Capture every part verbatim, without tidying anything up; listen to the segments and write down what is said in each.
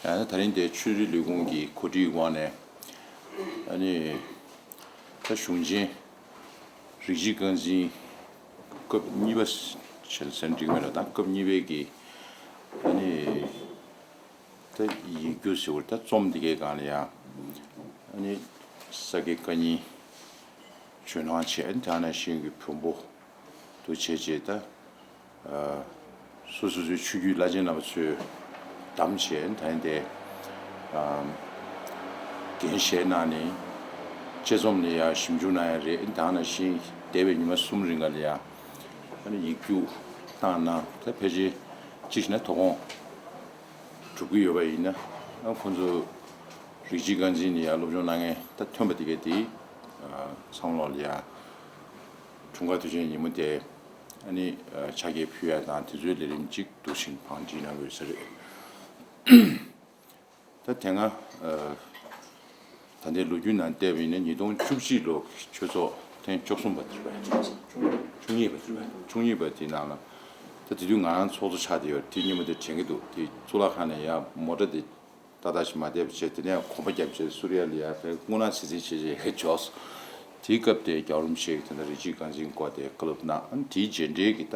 ཡང་ན་ད་རིང་དེ་ཆོས་རིག་ལས་ཁུངས་ཀྱི་གོ་སྒྲིག་འོག་ནས་ཨ་ནི་ད་གཞུང་ཆེན་རིགས་གཅིག་རྐང་འཛིན་སྐབས་གཉིས་པ་བྱས་ཟེར་འགྲིག་མེད་ལ་ད་སྐབས་གཉིས་པའི་གི་ཨ་ནི་ད་ཡིག་རྒྱུགས་ཟེར་བ་ད་རྩོམ་འདི་གའི་སྒང་ལ་ཡང་ཨ་ནི་ས་དགེ་བཀའ་རྙིང་ཇོ་ནང་བྱས་ཨ་ནི་དེ་ནང་བཞིན་གྱི་བོན་པོ་དུ་བྱས་རྗེས་ད། སོ་སོ་སོའི་ཆོས་བརྒྱུད་བླ་ཆེན་རྣམ་པ་ཚོས་བདམས་བྱས་ད་ཡིན་ཏེ། འགན་བཞེས་གནང་ནས་དཔྱད་རྩོམ་ལ་ཡང་ཞིབ་འཇུག་གནང་ཡ་རེད། ད་ནང་བཞིན་འདས་པའི་ཉི་མ་གསུམ་རིང་ག་ལ་ཡང་ཨ་ནི་ཡིག་རྒྱུགས་བཏང་གནང་ད་ཕལ་ཆེར་གཅིག་བྱས་ན་དོ་དགོང་གྲུབ་ཀྱི་ཡོད་པ་ཡིན་ན་ཨ་ཁོང་ཚོ་རིགས་གཅིག་རྐང་འཛིན་ལ་ཡང་སློབ་སྦྱོང་གནང་མཁན་ད་ཐོན་པ་དེ་གས་དེ་ཚང་མ་ལོག་ལ་ཡང་། འཁྲུངས་སྐར་དུས་ཆེན་ཉིན་མོ་དེ་ཨ་ནི་ཕྱག་འཁྱེར་ཕུལ་ཡ་དང་དེ་ཚོའི་ལས་རིམ་གཅིག་འདུག་བཞིན་བང་སྒྲིག་གནང་དགོས་ས་རེད། ད་དེ་སྔ་ད་ལྟའི་ལོ་རྒྱུས་ནང་བལྟས་པ་ཡིན་ན་ཉིས་སྟོང་བཅུ་གཅིག་ལོ་ཆོས་ཚོགས་ཐེངས་བཅུ་གསུམ་པ་དེ་རེད་པས། བཅུ་གཉིས་པ་དེ་རེད་པས། བཅུ་གཉིས་པ་དེའི་ནང་ལ་ད་དེ་དུས་ང་རང་ཚོགས་གཙོ་ཆགས་བསྡད་ཡོད་རེད། དེ་སྔོན་མ་དེ་དྲན་གྱི་འདུག་དེ་གཙུག་ལག་ཁང་ནས་ཡར་མོ་ཊ་དེ། ཏག་ཏག་ཞིག་མ་བསྡད་པ་བྱས་དེ་ནས་གོམ་པ་བརྒྱབ་བྱས་སུ་རི་ཡ་ལ་ཡར་ཕེབས་དངོས་གནས་ཚིག་འཛིན་བྱས་བྱས་འབྱོར་སོང་། དེའི་སྐབས་དེ་རྒྱལ་བ་རིན་པོ་ཆེ་གིས་ད་ལྟ་རིགས་གཅིག་རྐང་འཛིན་སྐོར་དེ་བཀའ་སློབ་གནང་། དེའི་རྗེས་འབྲེལ་གྱི་ད་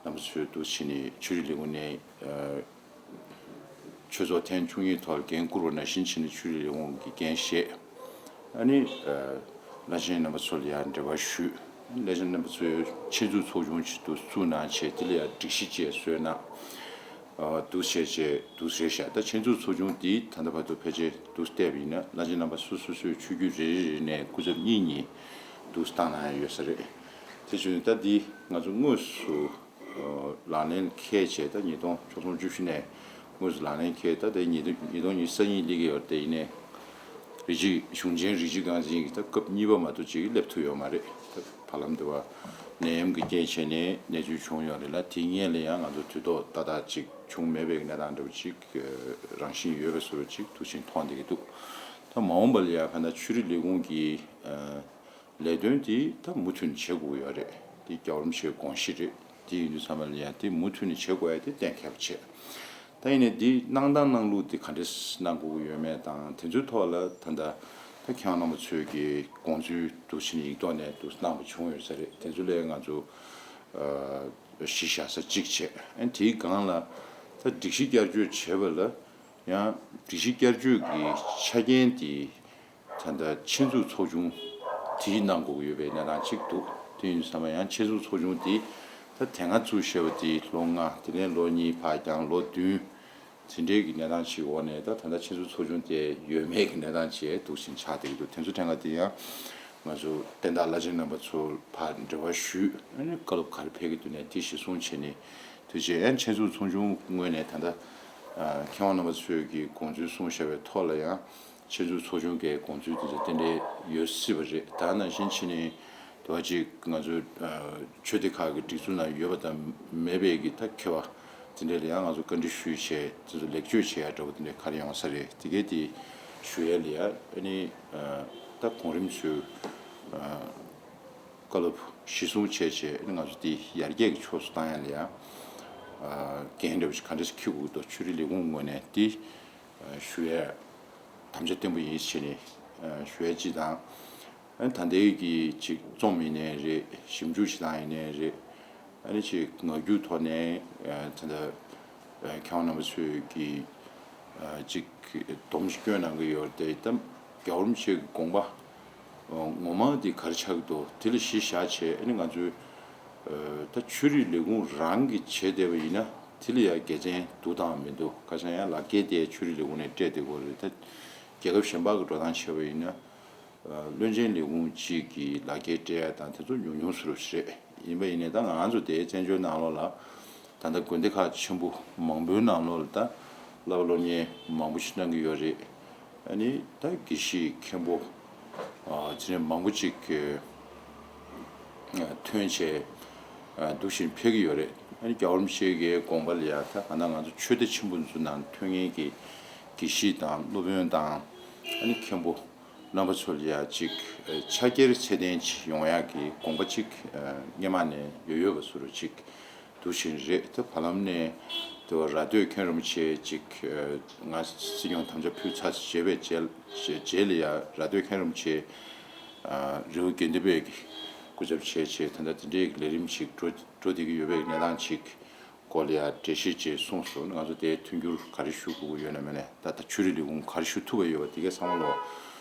རྣམ་པ་ཚོས་འདུག་བྱས་ནས་ཆོས་རིག་ལས་ཁུངས་ནས་ཆོས་ཚོགས་ཐེངས་བཅུ་གཉིས་ཐོག་ལ་འགན་བསྐུར་བ་ནང་བཞིན་བྱས་ནས་ཆོས་རིག་ལས་ཁུངས་ཀྱི་འགན་བཞེས། ཨ་ནི་བླ་ཆེན་རྣམ་པ་ཚོ་ལ་ཡང་འབྲེལ་བ་ཞུས། བླ་ཆེན་རྣམ་པ་ཚོས་ཆེད་འཛུགས་ཚོགས་ཆུང་ཞིག་ཏུ་བཙུགས་གནང་བྱས་དེ་ལ་ཡང་སྒྲིག་གཞི་བཅས་བཟོས་གནང་། འདུག་བྱས་བྱས་འདུག་རེད་ཤག་ད་ཆེད་འཛུགས་ཚོགས་ཆུང་འདིས་ད་ལྟ་བར་དུ་ཕལ་ཆེར་འདུག་བལྟས་པ་ཡིན་ན་བླ་ཆེན་རྣམ་པ་སོ་སོ་སོའི་ཆོས་བརྒྱུད་རེ་རེ་རེ་ནས་སྐུ་ཚབ་གཉིས་གཉིས་འདུག་བཏང་གནང་ཡ་ཡོད་ས་རེད། དེ་བྱས་ནས་ད་འདི་ང་ཚོ་དངོས་སུ་ལག་ལེན་འཁེལ་བྱས་ད་ཉིས་སྟོང་བཅུ་གསུམ་བཅུ་བཞི་ནས་དངོས་སུ་ལག་ལེན་འཁེལ་ད་ལྟའི་ཉིས་སྟོང་ཉི་ཤུ་རྩ་གཉིས་སླེབས་ཀྱི་ཡོད་རེད། དེ་ཡིན་ནའི་རིགས་གཅིག་གཞུང་ཆེན་རིགས་གཅིག་རྐང་འཛིན་གྱི་ད་སྐབས་གཉིས་པ་མ་གཏོགས་ཅིག་སླེབས་ཐུབ་ཡོད་མ་རེད། ད་བར་ལམ་དུ་བ་ནད་ཡམས་ཀྱི་རྐྱེན་བྱས་ནས་གནས་ཚུལ་བྱུང་ཡོད་རེད་ལ། དེ་སྔོན་ལ་ཡང་ང་ཚོ་དུས་ཐོག་ཏག་ཏག་ཅིག་བྱུང་མེད་པའི་གནས་སྟངས་འདྲ་བོ་ཅིག་རང་བཞིན་ཡོད་པའི་བཟོ་འདྲ་ཅིག་འདུག་བཞིན་མཐོང་བསྡད་ཀྱི་འདུག་ད་མ་འོངས་པ་ལ་ཡང་ག་ན་ཆོས་རིག་ལས་ཁུངས་ཀྱི་ལས་དོན་དེ་ད་མུ་མཐུད་ནས་བྱེད་དགོས་ཀྱི་ཡོད་རེད། དེ་རྒྱལ་བ་རིན་པོ་ཆེའི་དགོངས་གཞི་རེད། དེ་ཡིན་དུས་ཚང་མ་ལ་ཡང་དེ་མུ་མཐུད་ནས་བྱེད་དགོས་ཡ་དེ་གཏན་འཁེལ་བ་བྱས། ད་ཡིན་ནའི་འདི་གནང་སྟངས་གནང་ལུགས་འདི་ག་འདྲས་གནང་དགོས་ཀྱི་ཡོད་མེད་དང་དེ་ཚོའི་ཐོག་ལ་ད་ལྟ་ད་ཁྱེད་རང་རྣམ་པ་ཚོས་ཀྱི་དགོངས་ཚུལ་འདུག་བྱས་ནས་ཡིག་ཐོག་ནས་འདུག་གནང་བ་བྱུང་ཡོད་ས་རེད། དེ་ཚོ་ལས་ང་ཚོ་གཞི་བཞག་ས་གཅིག་བྱས། ཨ་ནི་དེའི་སྒང་ལ་ད་སྒྲིག་གཞི་བསྐྱར་བཅོས་བྱས་པ་ལ་ཡང་སྒྲིག་གཞི་བསྐྱར་བཅོས་ཀྱི་ཆ་རྐྱེན་དེ། ད་ལྟ་ཆེད་འཛུགས་ཚོགས་ཆུང་དེ་གནང་དགོས་ཀྱི་ཡོད་པའི་གནས་སྟངས་གཅིག་འདུག་དེ་ཡིན་དུས་ཙམ་པ་ཡང་ཆེད་འཛུགས་ཚོགས་ཆུང་དེ་ད་དེ་སྔ་བཙུགས་བཞག་པ་དེ་ལོ་ལྔ་དེ་ནས་ལོ་གཉིས་ཕར་འགྱངས་ལོ་བདུན་དེ་འདྲའི་གི་གནས་སྟངས་ཅིག་འོག་ནས་ད་ད་ལྟ་ཆེད་འཛུགས་ཚོགས་ཆུང་དེ་ཡོད་མེད་ཀྱི་གནས་སྟངས་ཅིག་འདུག་བཞིན་ཆགས་བསྡད་ཀྱི་འདུག་དེ་ཚོ་ཐད་ཀ་དེ་ཡང་ང་ཚོ་བསྟན་བདག་བླ་ཆེན་རྣམ་པ་ཚོར་ཕར་འབྲེལ་བ་ཞུས། ཨ་ནི་བཀའ་སློབ་ག་རེ་ཕེབས་ཀྱི་འདུག་ནས་དེ་གཞི་བཟུང་བྱས་ནས་དེ་རྗེས་ཡང་ཆེད་འཛུགས་ཚོགས་ཆུང་ངོས་ནས་ད་ལྟ་མཁས་དབང་རྣམ་པ་ཚོས་ཀྱི་དགོངས་ཚུལ་གསུངས་བཞག་པའི་ཐོག་ལ་ཡང་། ཆེད་འཛུགས་ཚོགས་ཆུང་གི་དགོངས་ཚུལ་དེ་ཚོ་རྟེན་འབྲེལ་ཡོད་སྲིད་པ་རེད། ད་ནང་བཞིན་ཕྱི་ནས་དེ་བ་ཅིག་ང་ཚོའི་ཆོས་སྡེ་ཁག་གི་སྒྲིག་འཛུགས་ནང་ཡོད་པ་དང་མེད་པའི་གི་ད་ཁྱད་པར་དེ་འདྲ་ལ་ཡང་ང་ཚོ་བཀའ་འདྲི་ཞུས་བྱས་དེ་ཚོ་ལེགས་བཅོས་བྱེད་ཡ་འདྲ་བོ་དེ་འདྲ་ག་རེ་ཡོང་ས་རེད། དེ་གས་དེ་ཞུ་ཡ་ལ་ཡ་ཨ་ནི་ད་གོང་རིམ་ཚོའི་བཀའ་སློབ་གཞི་བཟུང་བྱས་བྱས་ཨ་ནི་ང་ཚོ་དེ་ཡར་རྒྱས་ཀྱི་ཕྱོགས་སུ་བཏང་ཡ་ལ་ཡ་འགན་འདྲ་བོ་ཞིག་ག་འདྲ་ཞིག་འཁྱེར་དགོས་ཀྱི་འདུག་ཆོས་རིག་ལས་ཁུངས་ངོས་ནས་དེ། ཞུ་ཡས་དམ་བཅའ་བརྟན་པོ་ཡིན་ཟེར་ནས་ཞུ་ཡས་སྤྱི་དང་། ཨ་ནི་ད་ལྟའི་གི་ཅིག་རྩོམ་ཡིན་ནའི་རེད། ཞིབ་འཇུག་བྱེད་སྟངས་ཡིན་ནའི་རེད། ཨ་ནི་ཅིག་ངག་རྒྱུན་ཐོག་ནས་ད་ལྟ་མཁས་དབང་རྣམ་པ་ཚོས་ཀྱི་ཅིག་སྡོམ་ཞིག་བསྐྱོན་གནང་གི་ཡོད་རེད་དེ། ད་རྒྱལ་བ་རིན་པོ་ཆེ་གི་དགོངས་པ་ངོ་མ་དེ་ག་རེ་ཆགས་ཀྱི་འདུག་དེ་ལ་གཞི་བཞག་བྱས་ཨ་ནི་ང་ཚོའི་ད་ཆོས་རིག་ལས་ཁུངས་རང་གིས་བྱས་བསྡད་པ་ཡིན་ན་དེ་ལ་ཡང་དགེ་མཚན་འདུག་དང་མི་འདུག་ཁ་སང་ཡང་ལག་འཁྱེར་དེ་ཆོས་རིག་ལས་ཁུངས་ནས་སྤྲད་བསྡད་ཀྱི་ཡོད་རེད། ད་རྒྱལ་ཁབ་གཞན་པ་གི་འགྲོ་སྟངས་བྱས་པ་ཡིན་ན་བློན་ཆེན་ལས་ཁུངས་གཅིག་གིས་ལག་འཁྱེར་སྤྲད་ཡ་དང་དེ་ཚོ་ཉུང་ཉུང་སུ་རུ་ཞིག་རེད། ཡིན་པ་ཡིན་ནའི་ད་ང་ཚོ་དེ་བཙན་བྱོལ་ནང་ལོགས་ལ་ད་ལྟ་དགོན་སྡེ་ཁག་ཆེན་པོ་མང་པོའི་ནང་ལོགས་ལ་ད་བསླབ་པ་སློབ་གཉེར་མང་པོ་ཞིག་གནང་གི་ཡོད་རེད། ཨ་ནི་ད་དགེ་བཤེས་མཁན་པོ་ཨ་དེ་ནས་མང་པོ་ཅིག་ཨ་ཐོན་བྱས་ཨ་འདུག་བཞིན་ཕེབས་ཀྱི་ཡོད་རེད། ཨ་ནི་རྒྱལ་བ་རིན་པོ་ཆེ་གི་དགོངས་པ་ལ་ཡ་ད་ག་ན་ང་ཚོ་ཆོས་སྡེ་ཆེན་པོ་ཚོ་ནང་ཐོན་མཁན་གྱི་དགེ་བཤེས་དང་སློབ་དཔོན་དང་ཨ་ནི་མཁན་པོ་རྣམ་པ་ཚོ་ལ་ཡ་ཅིག་ཨ་ཕྱག་འཁྱེར་ཚད་ལྡན་ཅིག་ཡོང་ཡག་གི་དགོངས་པ་ཅིག་ཨ་སྔོན་མ་ནས་ཡོད་ཡོད་པ་བཟོ་འདྲ་ཅིག་འདུག་བཞིན་རེད། ད་བར་ལམ་ནས་ དེ་བ་ར་སྟོད་མཁན་རིན་པོ་ཆེ་ཅིག་ང་སྲིད་སྐྱོང་དམ་བཅའ་ཕུལ་ཚར་བྱས་པའི་རྗེས་རྗེས་ལ་ཡ་ར་སྟོད་མཁན་རིན་པོ་ཆེ་རི་བོ་དགེ་ལྡན་པའི་སྐུ་ཚབ་བྱས་བྱས་ད་ལྟ་དེ་འདྲའི་ལས་རིམ་ཅིག་འགྲོ་འགྲོ་བསྡད་ཀྱི་ཡོད་པའི་གནས་སྟངས་ཅིག་སྐོར་ལ་ཡ་འགྲེལ་བཤད་ཅིག་གསུངས་སོང་། ང་ཚོ་དེའི་མཐུན་འགྱུར་ག་རེ་ཞུ་དགོས་ཀྱི་ཡོད་ན་མེད་ན་ད་ལྟ་ཆོས་རིག་ལས་ཁུངས་ག་རེ་ཞུ་ཐུབ་པ་ཡོད་པ་དེ་གའི་ཚང་མ་ལོ་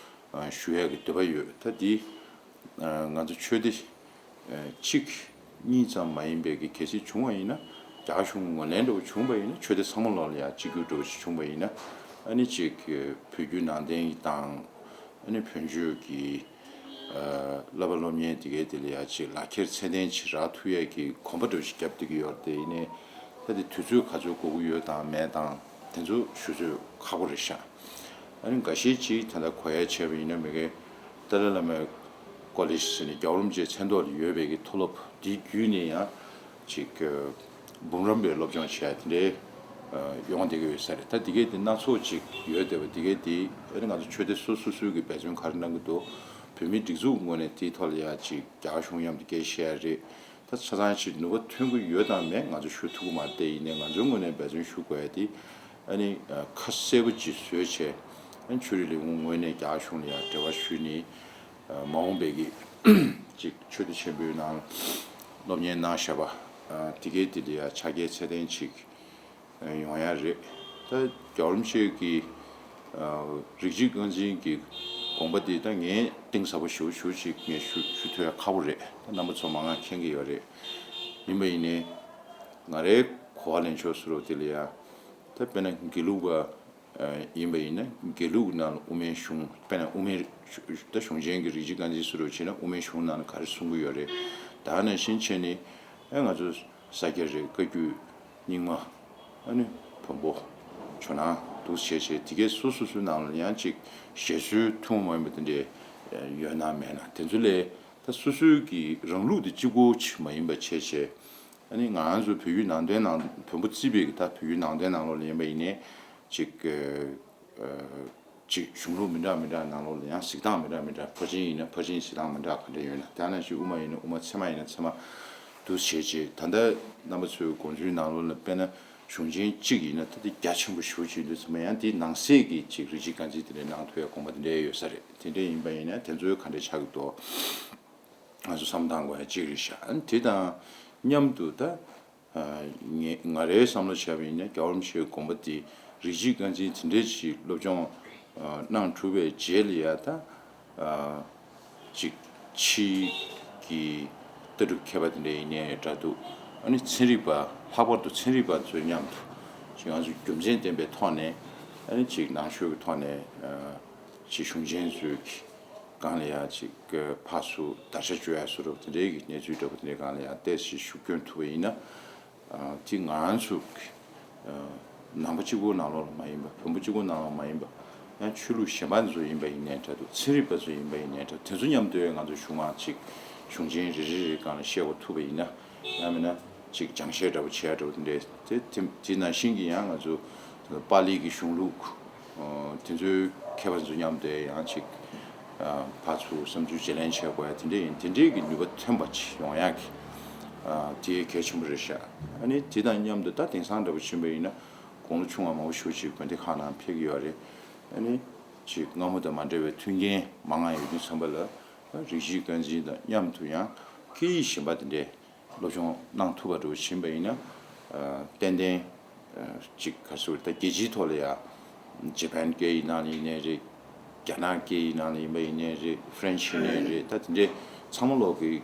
ཞུ་ཡས་ཀྱི་འདོད་པ་ཡོད། ད་འདི་ང་ཚོ་ཆོས་སྡེ་གཅིག་གཉིས་ཙམ་མ་ཡིན་པའི་གི་གལ་སྲིད་བྱུང་བ་ཡིན་ན་རྒྱ་གཞུང་ངོས་ལེན་འདྲ་བོ་བྱུང་བ་ཡིན་ན་ཆོས་སྡེ་ཚང་མ་ལོག་ལ་ཡང་གཅིག་གྱུར་འདྲ་བོ་ཞིག་བྱུང་བ་ཡིན་ན་ཨ་ནི་ཅིག་བོད་བརྒྱུད་ནང་བསྟན་དང་ཨ་ནི་བོད་ཆོས་ཀྱི་བསླབ་པ་སློབ་གཉེར་དེ་གའི་དེ་ལ་ཡང་ཅིག་ལག་ཁྱེར་ཚད་ལྡན་ཅིག་རག་ཐུབ་ཡས་ཀྱི་གོམ་པ་འདྲ་བོ་ཞིག་བརྒྱབ་བསྡད་ཀྱི་ཡོད་རེད། དེ་ཡིན་ནའི་ད་དེ་དུས་ཚོད་ག་ཚོད་འགོར་གྱི་ཡོད་དང་མེད་དང་དེ་ཚོ་ཞུ་ཚོད་ཁག་པོ་རེད་ཤག་ཨ་ནི་འགའ་ཤས་ཅིག་ད་ལྟ་གོ་ཡ་བྱས་པ་ཡིན་ན་མི་གའི་ཏཱ་ལའི་བླ་མའི་ཀོ་ལེཇ་ཟེར་ནས་རྒྱལ་བ་རིན་པོ་ཆེའི་མཚན་ཐོག་ལ་ཡོད་པའི་གི་མཐོ་སློབ་འདི་བརྒྱུད་ནས་ཡང་ཅིག་འབུམ་རམས་པའི་སློབ་སྦྱོང་བྱས་དེ་འདྲའི་ཡོང་བསྡད་ཀྱི་ཡོད་ས་རེད། ད་འདི་གའི་དེ་སྣ་ཚོགས་ཅིག་ཡོད་བསྡད་པ་འདི་གའི་དེ་ཨ་ནི་ང་ཚོ་ཆོས་སྡེ་སོ་སོ་སོའི་གི་འབད་བརྩོན་ག་རེ་གནང་གི་འདུག་བོད་མིའི་སྒྲིག་འཛུགས་ངོས་ནས་དེའི་ཐོག་ལ་ཡང་ཅིག་རྒྱ་གར་གཞུང་མཉམ་དུ་སྐད་བཤད་ཡ་རེད། ད་ཆ་ཚང་ཞིག་ནུས་པ་ཐོན་གྱི་ཡོད་དང་མེད་ང་ཚོ་ཞུ་ཐུབ་ཀྱི་མ་རེད། དེ་ཡིན་ནའི་ང་ཚོའི་ངོས་ནས་འབད་བརྩོན་ཞུ་དགོས་ཡ་དེ་ཨ་ནི་ཁ་གསལ་པོ་ཅིག་བཟོས་བྱས་ཨ་ནི་ཆོས་རིག་ལས་ཁུངས་ངོས་ནས་རྒྱ་གར་གཞུང་ལ་ཡང་འབྲེལ་བ་ཞུས་ནས་མ་འོངས་པའི་གི་ཅིག་ཆོས་སྡེ་ཆེན་པོའི་ནང་སློབ་གཉེར་གནང་བཞག་པ་དེ་གའི་དེ་ལ་ཡང་ཕྱག་འཁྱེར་ཚད་ལྡན་ཅིག་ཡོང་ཡ་རེད། ད་རྒྱལ་བ་རིན་པོ་ཆེ་གི་རིགས་གཅིག་རྐང་འཛིན་གྱི་དགོངས་པ་འདི་ད་ངས་གཏིང་ཟབ་པོ་ཞེ་པོ་ཞེ་པོ་ཅིག་ངས་ཞུ་ཞུ་ཐུབ་ཡ་ཁག་པོ་རེད། ད་རྣམ་པ་ཚོ་མང་ང་མཁྱེན་གྱི་ཡོད་རེད། ཡིན་པ་ཡིན་ནའི་ང་རའི་གོ་བ་ལེན་ཕྱོགས་སུ་རོ་དེ་ལ་ཡ་ད་དཔེར་ན་དགེ་ལུགས་པ་ཡིན་པ་ཡིན་ན་དགེ་ལུགས་ནང་ལ་དབུ་མའི་གཞུང་དཔེར་ན་དབུ་མའི་ད་གཞུང་ཆེན་གྱི་རིགས་གཅིག་རྐང་འཛིན་སུ་རོ་བྱས་ན་དབུ་མའི་གཞུང་ནང་ལ་ག་རེ་གསུང་གི་ཡོད་རེད། ད་ནང་བཞིན་བྱས་ནས་ཨེ་ང་ཚོ་ས་སྐྱ་རེད། བཀའ་བརྒྱུད་རྙིང་མ། ཨ་ནི་བོན་པོ། ཇོ་ནང་འདུག་བྱས་བྱས་དེ་གའི་སོ་སོ་སོའི་ནང་ལ་ཡང་ཅིག་བཞེད་སྲོལ་ཐུན་མོང་མ་ཡིན་པ་དེ་འདྲས་ཡོད་ན་མེད་ན་དེ་ཚོ་ལས་ད་སོ་སོའི་གི་རང་ལུགས་དེ་གཅིག་པོ་ཅིག་མ་ཡིན་པ་བྱས་བྱས་ཨ་ནི་ང་རང་ཚོ་བོད་ཡུལ་ནང་བསྟན་ནང་བོན་པོ་བརྩིས་པའི་གི་ད་བོད་ཡུལ་ནང་བསྟན་ནང་ལོགས་ལ་ཡིན་པ་ཡིན་ནའི་ཅིག་ཅིག་གཞུང་ལུགས་མི་འདྲ་མི་འདྲ་ནང་ལོགས་ལ་ཡང་གཟིགས་སྟངས་མི་འདྲ་མི་འདྲ། ཕར་ཕྱིན་ཡིན་ན་ཕར་ཕྱིན་གཟིགས་སྟངས་མི་འདྲ་ག་འདྲ་ཡོད་ན་དེ་ནང་བཞིན་དབུ་མ་ཡིན་ན་དབུ་མ་ཚད་མ་ཡིན་ན་ཚད་མ་འདུག་བྱས་རྗེས་ད་ལྟ་རྣམ་པ་ཚོའི་དགོངས་ཚུལ་ནང་ལོགས་ལ་དཔེར་ན་གཞུང་ཆེན་གཅིག་ཡིན་ན་ད་ལྟ་རྒྱ་ཆེན་པོ་ཞེ་པོ་ཅིག་འདུག་ཚད་མ་ཡང་དེའི་ནང་གསེས་ཀྱི་ཅིག་རིགས་གཅིག་རྐང་འཛིན་དེ་འདྲའི་གནང་ཐུབ་ཡ་དགོངས་པ་དེ་འདྲའི་ཡོད་ས་རེད། དེ་འདྲ་ཡིན་པ་ཡིན་ན་དེ་ཚོའི་ག་འདྲ་ཆགས་ཀྱི་འདུག་ང་ཚོ་བསམ་བཏང་དགོས་ཡ་གཅིག་རེད་ཤག་ཨ་ནི་དེ་དང་མཉམ་དུ་ད། ངས་ང་རའི་བསམ་བློ་བྱས་པ་ཡིན་ན་རྒྱལ་བ་རིན་པོ་ཆེའི་དགོངས་པ་འདི་རིགས་གཅིག་རྐང་འཛིན་དེ་འདྲའི་ཞིག་སློབ་སྦྱོང་གནང་གྲུབ་པའི་རྗེས་ལ་ཡ་ད་ཅིག་ཕྱིའི་གི་ལྟ་གྲུབ་མཁས་པ་དེ་འདྲ་ཡིན་ནའི་འདྲ་འདུག་ཨ་ནི་ཚན་རིག་པ་ལྷག་པར་དུ་ཚན་རིག་པ་ཚོའི་མཉམ་དུ་ཅིག་ང་ཚོ་རྒྱུ་མཚན་ལྡན་པའི་ཐོག་ནས་ཨ་ནི་ཅིག་ནང་ཆོས་ཀྱི་ཐོག་ནས། ཅིག་གཞུང་ཆེན་ཚོའི་སྒང་ལ་ཡང་ཅིག་ཕར་ཚུར་བརྡར་ཤ་གཅོད་ཡ་བཟོ་འདྲ་དེ་འདྲའི་གི་གནས་ཚུལ་འདྲ་པོ་དེ་འདྲའི་སྒང་ལ་ཡང་ཏོག་ཙམ་ཤུགས་སྐྱོན་ཐུབ་པ་ཡིན་ན། དེ་ང་རང་ཚོ་ནང་པ་གཅིག་པོ་ནང་ལོགས་ལ་མ་ཡིན་པ་བོན་པོ་གཅིག་པོ་ནང་ལོགས་མ་ཡིན་པ་ཡང་ཆོས་ལུགས་གཞན་པ་ཚོ་ཡིན་པ་ཡིན་ནའི་འདྲ་འདུག་ཚན་རིག་པ་ཚོ་ཡིན་པ་ཡིན་ནའི་འདྲ་དེ་ཚོ་མཉམ་དུ་ང་ཚོ་གཞུང་མང་ཅིག་གཞུང་ཆེན་རེ་རེ་རེའི་སྒང་ལ་བཤད་དགོས་ཐུབ་པ་ཡིན་ན། ཡང་མིན་ན་ཅིག་སྦྱང་བཤད་འདྲ་པོ་བྱེད་ཡ་འདྲ་པོ་དེ་འདྲས་དེ་དེ་དེ་ནང་བཞིན་གྱི་ཡང་ང་ཚོ་པཱ་ལི་གི་གཞུང་ལུགས་དེ་ཚོའི་མཁས་པ་ཚོ་མཉམ་དུ་ཡང་ཅིག་ཕར་ཚུར་བསམ་ཚུལ་བརྗེ་ལེན་བྱེད་དགོས་ཡ་དེ་འདྲས་ཡིན། དེ་འདྲས་ཀྱི་ནུས་པ་ཐོན་པ་ཅིག་ཡོང་ཡག་གི་དེ་གལ་ཆེན་པོ་རེད་ཤག་ཨ་ནི་དེ་དང་མཉམ་དུ་ད་དེང་སང་འདྲ་པོ་ཕྱིན་པ་ཡིན་ན་དགུང་ལོ་ཆུང་བ་མང་པོ་ཞེ་པོ་ཅིག་དགོན་སྡེ་ཁག་ནང་ཕེབས་ཀྱི་ཡོད་རེད། ཨ་ནི་ཅིག་སྔ་མོ་དང་མ་འདྲ་བའི་མཐུན་རྐྱེན་མང་ང་ཡོད་དུས་ཙམ་པ་ལ་རིགས་གཅིག་རྐང་འཛིན་དང་མཉམ་དུ་ཡང་སྐད་ཡིག་གཞན་པ་དེ་འདྲས། སློབ་སྦྱོང་གནང་ཐུབ་པ་འདྲ་བོ་ཕྱིན་པ་ཡིན་ན། ཏན་ཏན་ཅིག་ག་རེ་ཟེར་ད་རྒྱལ་སྤྱིའི་ཐོག་ལ་ཡ་ཇེ་པན་སྐད་ཡིག་ནང་ལ་ཡིན་ནའི་རེད། རྒྱ་ནག་སྐད་ཡིག་ནང་ལ་ཡིན་པ་ཡིན་ནའི་རེད། ཧྥ་རན་ཆི་ཡིན་ནའི་རེད། ད་དེ་འདྲའི་ཚང་མ་ལོག་གི་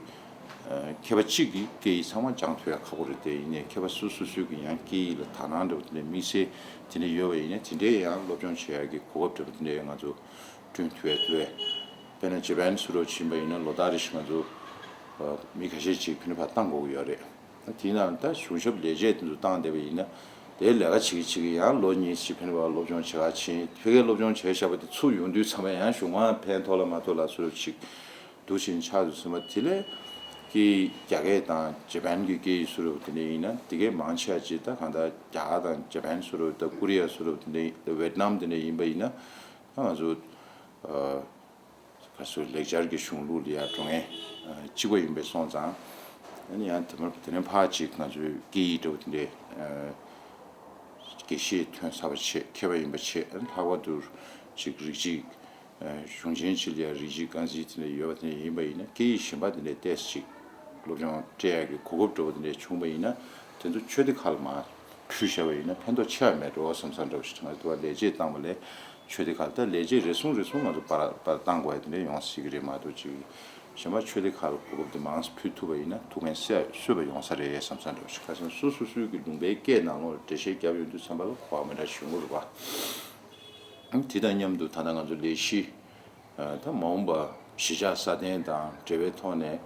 མཁས་པ་གཅིག་གིས་སྐད་ཡིག་ཚང་མ་སྦྱང་ཐུབ་ཡ་ཁག་པོ་རེད། དེ་ཡིན་ནའི་མཁས་པ་སོ་སོ་སོ་སོའི་གི་ཡང་སྐད་ཡིག་ལ་དག་སྣང་འདྲ་བོ་དེ་འདྲའི་དམིགས་བསལ་དེ་འདྲ་ཡོད་པ་ཡིན་ན་དེ་འདྲའི་ཡང་སློབ་སྦྱོང་བྱེད་ཡ་གི་གོ་སྐབས་འདྲ་བོ་དེ་འདྲའི་ང་ཚོ་བསྐྲུན་ཐུབ་ཡ་འདུག་གས། དཔེར་ན་ཇེ་པན་སུ་རོ་ཕྱིན་པ་ཡིན་ན་ལོ་ལྟར་རེ་བཞིན་ང་ཚོ་མི་ཁ་ཤས་ཅིག་ཕྱིར་ཕར་བཏང་དགོས་ཀྱི་ཡོད་རེད། དེས་ན་ད་གཞུང་ཞབས་ལས་བྱེད་དེ་ཚོ་བཏང་བསྡད་པ་ཡིན་ན་དེའི་ལས་ཀ་བྱེད་ཀྱི་བྱེད་ཀྱི་ཡང་ལོ་གཉིས་ཤིག་ཕྱིར་ཕར་སློབ་སྦྱོང་བྱེད་ག་ཕྱིན། ཕ་གིར་སློབ་སྦྱོང་བྱས་བཞག་པ་དེ་ཚུར་ཡོང་དུས་ཚང་མ་ཡང་གཞུང་མང་ཕན་ཐོགས་ལ་མ་ཐོགས་ལ་སུ་རོ་ཅིག་འདུག་བཞིན་ཆགས་འདུག་ཟེར་མ་དེ་ལས་ཀྱི་རྒྱ་སྐད་དང་ཇེ་པན་གྱི་སྐད་ཡིག་སུ་རོ་དེ་འདྲ་ཡིན་ན་དེ་གའི་མང་ཆེ་བ་ཅིག་ད་གང་ལྟར་རྒྱ་གར་དང་ཇེ་པན་སུ་རོ་ད་ཀོ་རི་ཡ་སུ་རོ་དེ་འདྲ་ཝེ་ཏི་ནམ་དེ་འདྲ་ཡིན་པ་ཡིན་ན་ད་ང་ཚོ། ཕར་ཚུར་ལེགས་སྦྱར་གྱི་གཞུང་ལུགས་ལ་ཡང་འགྲོ་མཁན་གཅིག་པ་ཡིན་པས་སོང་ཙང་། ཨ་ནི་ཡང་དེ་མ་དེ་ནས་ཕར་ཅིག་ང་ཚོའི་སྐད་ཡིག་འདྲ་བོ་དེ་འདྲས་ དགེ་བཤེས་ཐོན་ཚར་བ་བྱས། མཁས་པ་ཡིན་པ་བྱས། ལྷག་པར་དུ་ཅིག་རིགས་གཅིག་གཞུང་ཆེན་གཅིག་ལ་ཡང་རིགས་གཅིག་རྐང་འཛིན་དེ་འདྲ་ཡོད་པ་དེ་འདྲ་ཡིན་པ་ཡིན་ན། སྐད་ཡིག་གཞན་པ་དེ་འདྲའི་ཏོག་ཙམ་ཅིག་སློབ་སྦྱོང་སྤྲད་ཡག་གི་གོ་སྐབས་འདྲ་བོ་དེ་འདྲ་བྱུང་བ་ཡིན་ན། དེ་ཚོ་ཆོས་སྡེ་ཁག་ལ་མར་ཕུལ་བཞག་པ་ཡིན་ན་ཕན་ཐོགས་ཆེ་བ་མེད་འགྲོ་བསམ་ས་འདྲ་བོ་ཞིག་ང་ཚོ་ལས་བྱེད་བཏང་བ་ལས། ཆོས་སྡེ་ཁག་ལ་ད་ལས་བྱེད་རེ་ཟུང་རེ་ཟུང་ང་ཚོ་པར་པར་བཏང་དགོས་ཡ་དེ་འདྲ་ཡོང་སྲིད་ཀྱི་རེད་མ་གཏོགས། ཅིག་གཞན་པ་ཆོས་སྡེ་ཁག་ལ་གོ་སྐབས་དེ་མང་ཙམ་ཕུལ་ཐུབ་པ་ཡིན་ན་ཐུགས་ཕན་གསོས་པ་ཡོང་ས་རེད་བསམ་ས་འདྲ་བོ་ཞིག་ཁ་སང་སོ་སོ་སོའི་གི་ལུང་པའི་སྐད་ནང་ལོགས་ལ་འགྲེལ་བཤད་བརྒྱབ་ཡོང་དུས་ཙམ་པ་ལ་གོ་བ་མི་འདྲ་བྱུང་གི་རེད་པ། དེ་དང་མཉམ་དུ་ད་ལྟ་ང་ཚོ་ལས་གཞི་ད་མ་འོངས་པ་གཞིས་ཆགས་སྲ་བརྟན་དང་འབྲེལ་བའི་ཐོག་ནས།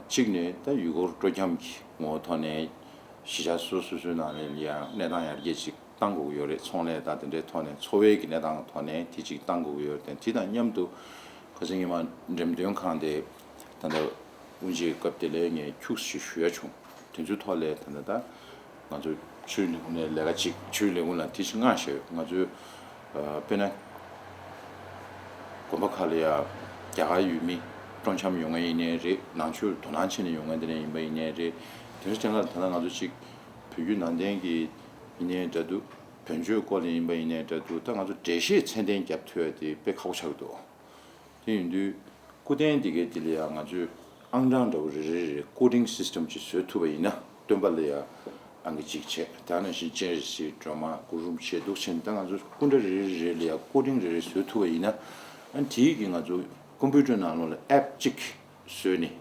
གཅིག་ནས་ད་ཡུལ་སྐོར་སྤྲོ་འཆམ་གྱི་ངོ་བོ་ཐོག་ནས་གཞིས་ཆགས་སོ་སོ་སོའི་ནང་ནས་ཡང་གནས་སྟངས་ཡར་རྒྱས་ཅིག་གཏང་དགོས་ཀྱི་ཡོད་རེད། ཚོང་ལས་དང་དེ་འདྲའི་ཐོག་ནས་འཚོ་བའི་གི་གནས་སྟངས་ཐོག་ནས་དེ་ཅིག་གཏང་དགོས་ཀྱི་ཡོད་རེད། དེ་དང་མཉམ་དུ་ཁ་སང་ཉི་མ་འགྲེམས་སྟོན་ཁང་དེ་ད་ལྟ་དབུ་འབྱེད་སྐབས་དེ་ལ་ངས་ཁྱུག་ཙམ་ཞུ་ཡ་བྱུང་། དེ་ཚོའི་ཐོག་ལ་ད་ལྟ་ད་ང་ཚོ་ཆོས་ལས་ཁུངས་ནས་ལས་ཀ་ཅིག་ཆོས་ལས་ཁུངས་ལ་དེ་ཅིག་མངགས་བཞག་ཡོད། ང་ཚོའི་དཔེར་ན་དགོན་པ་ཁག་ལ་ཡ་རྒྱ་གར་ཡུལ་མི་སྤྲོ་འཆམ་ཡོང་མཁན་ཡིན་ནའི་རེད། ནང་ཆོས་དོ་སྣང་བྱས་ནས་ཡོང་མཁན་དེ་འདྲ་ཡིན་པ་ཡིན་ནའི་རེད། དེ་འདྲ་བྱས་ན་ད་ལྟ་ང་ཚོ་ཅིག་བོད་བརྒྱུད་ནང་བསྟན་གྱི་ཡིན་ནའི་འདྲ་འདུག་བོན་ཆོས་སྐོར་ལ་ཡིན་པ་ཡིན་ནའི་འདྲ་འདུག་ད་ང་ཚོ་འགྲེལ་བཤད་ཚད་ལྡན་རྒྱབ་ཐུབ་ཡ་དེ་དཔེ་ཁག་པོ་ཆགས་ཀྱི་འདུག་དེ་ཡིན་དུས་སྐུ་རྟེན་འདི་གའི་དེ་ལ་ཡང་ང་ཚོས་ཨང་གྲངས་འདྲ་བོ་རེ་རེ་རེ་coding system ཅིག་བཟོ་ཐུབ་པ་ཡིན་ན། སྟོན་པ་ལ་ཡང་ཨང་ཀི་གཅིག་བྱས། དེ་ནང་བཞིན་སྤྱན་རས་གཟིགས་སྒྲོལ་མ་གུ་རུ་རིན་པོ་ཆེ་འདུག་བྱས་ནས་ད་ང་ཚོ་སྐུ་འདྲ་རེ་རེ་རེ་ལ་ཡང་coding རེ་རེ་བཟོ་ཐུབ་པ་ཡིན་ན། ཨ་ནི་དེའི་གི་ང་ཚོ་ཀམ་པུ་ཊར་ནང་ལོགས་ལ་app གཅིག་བཟོས་ནས།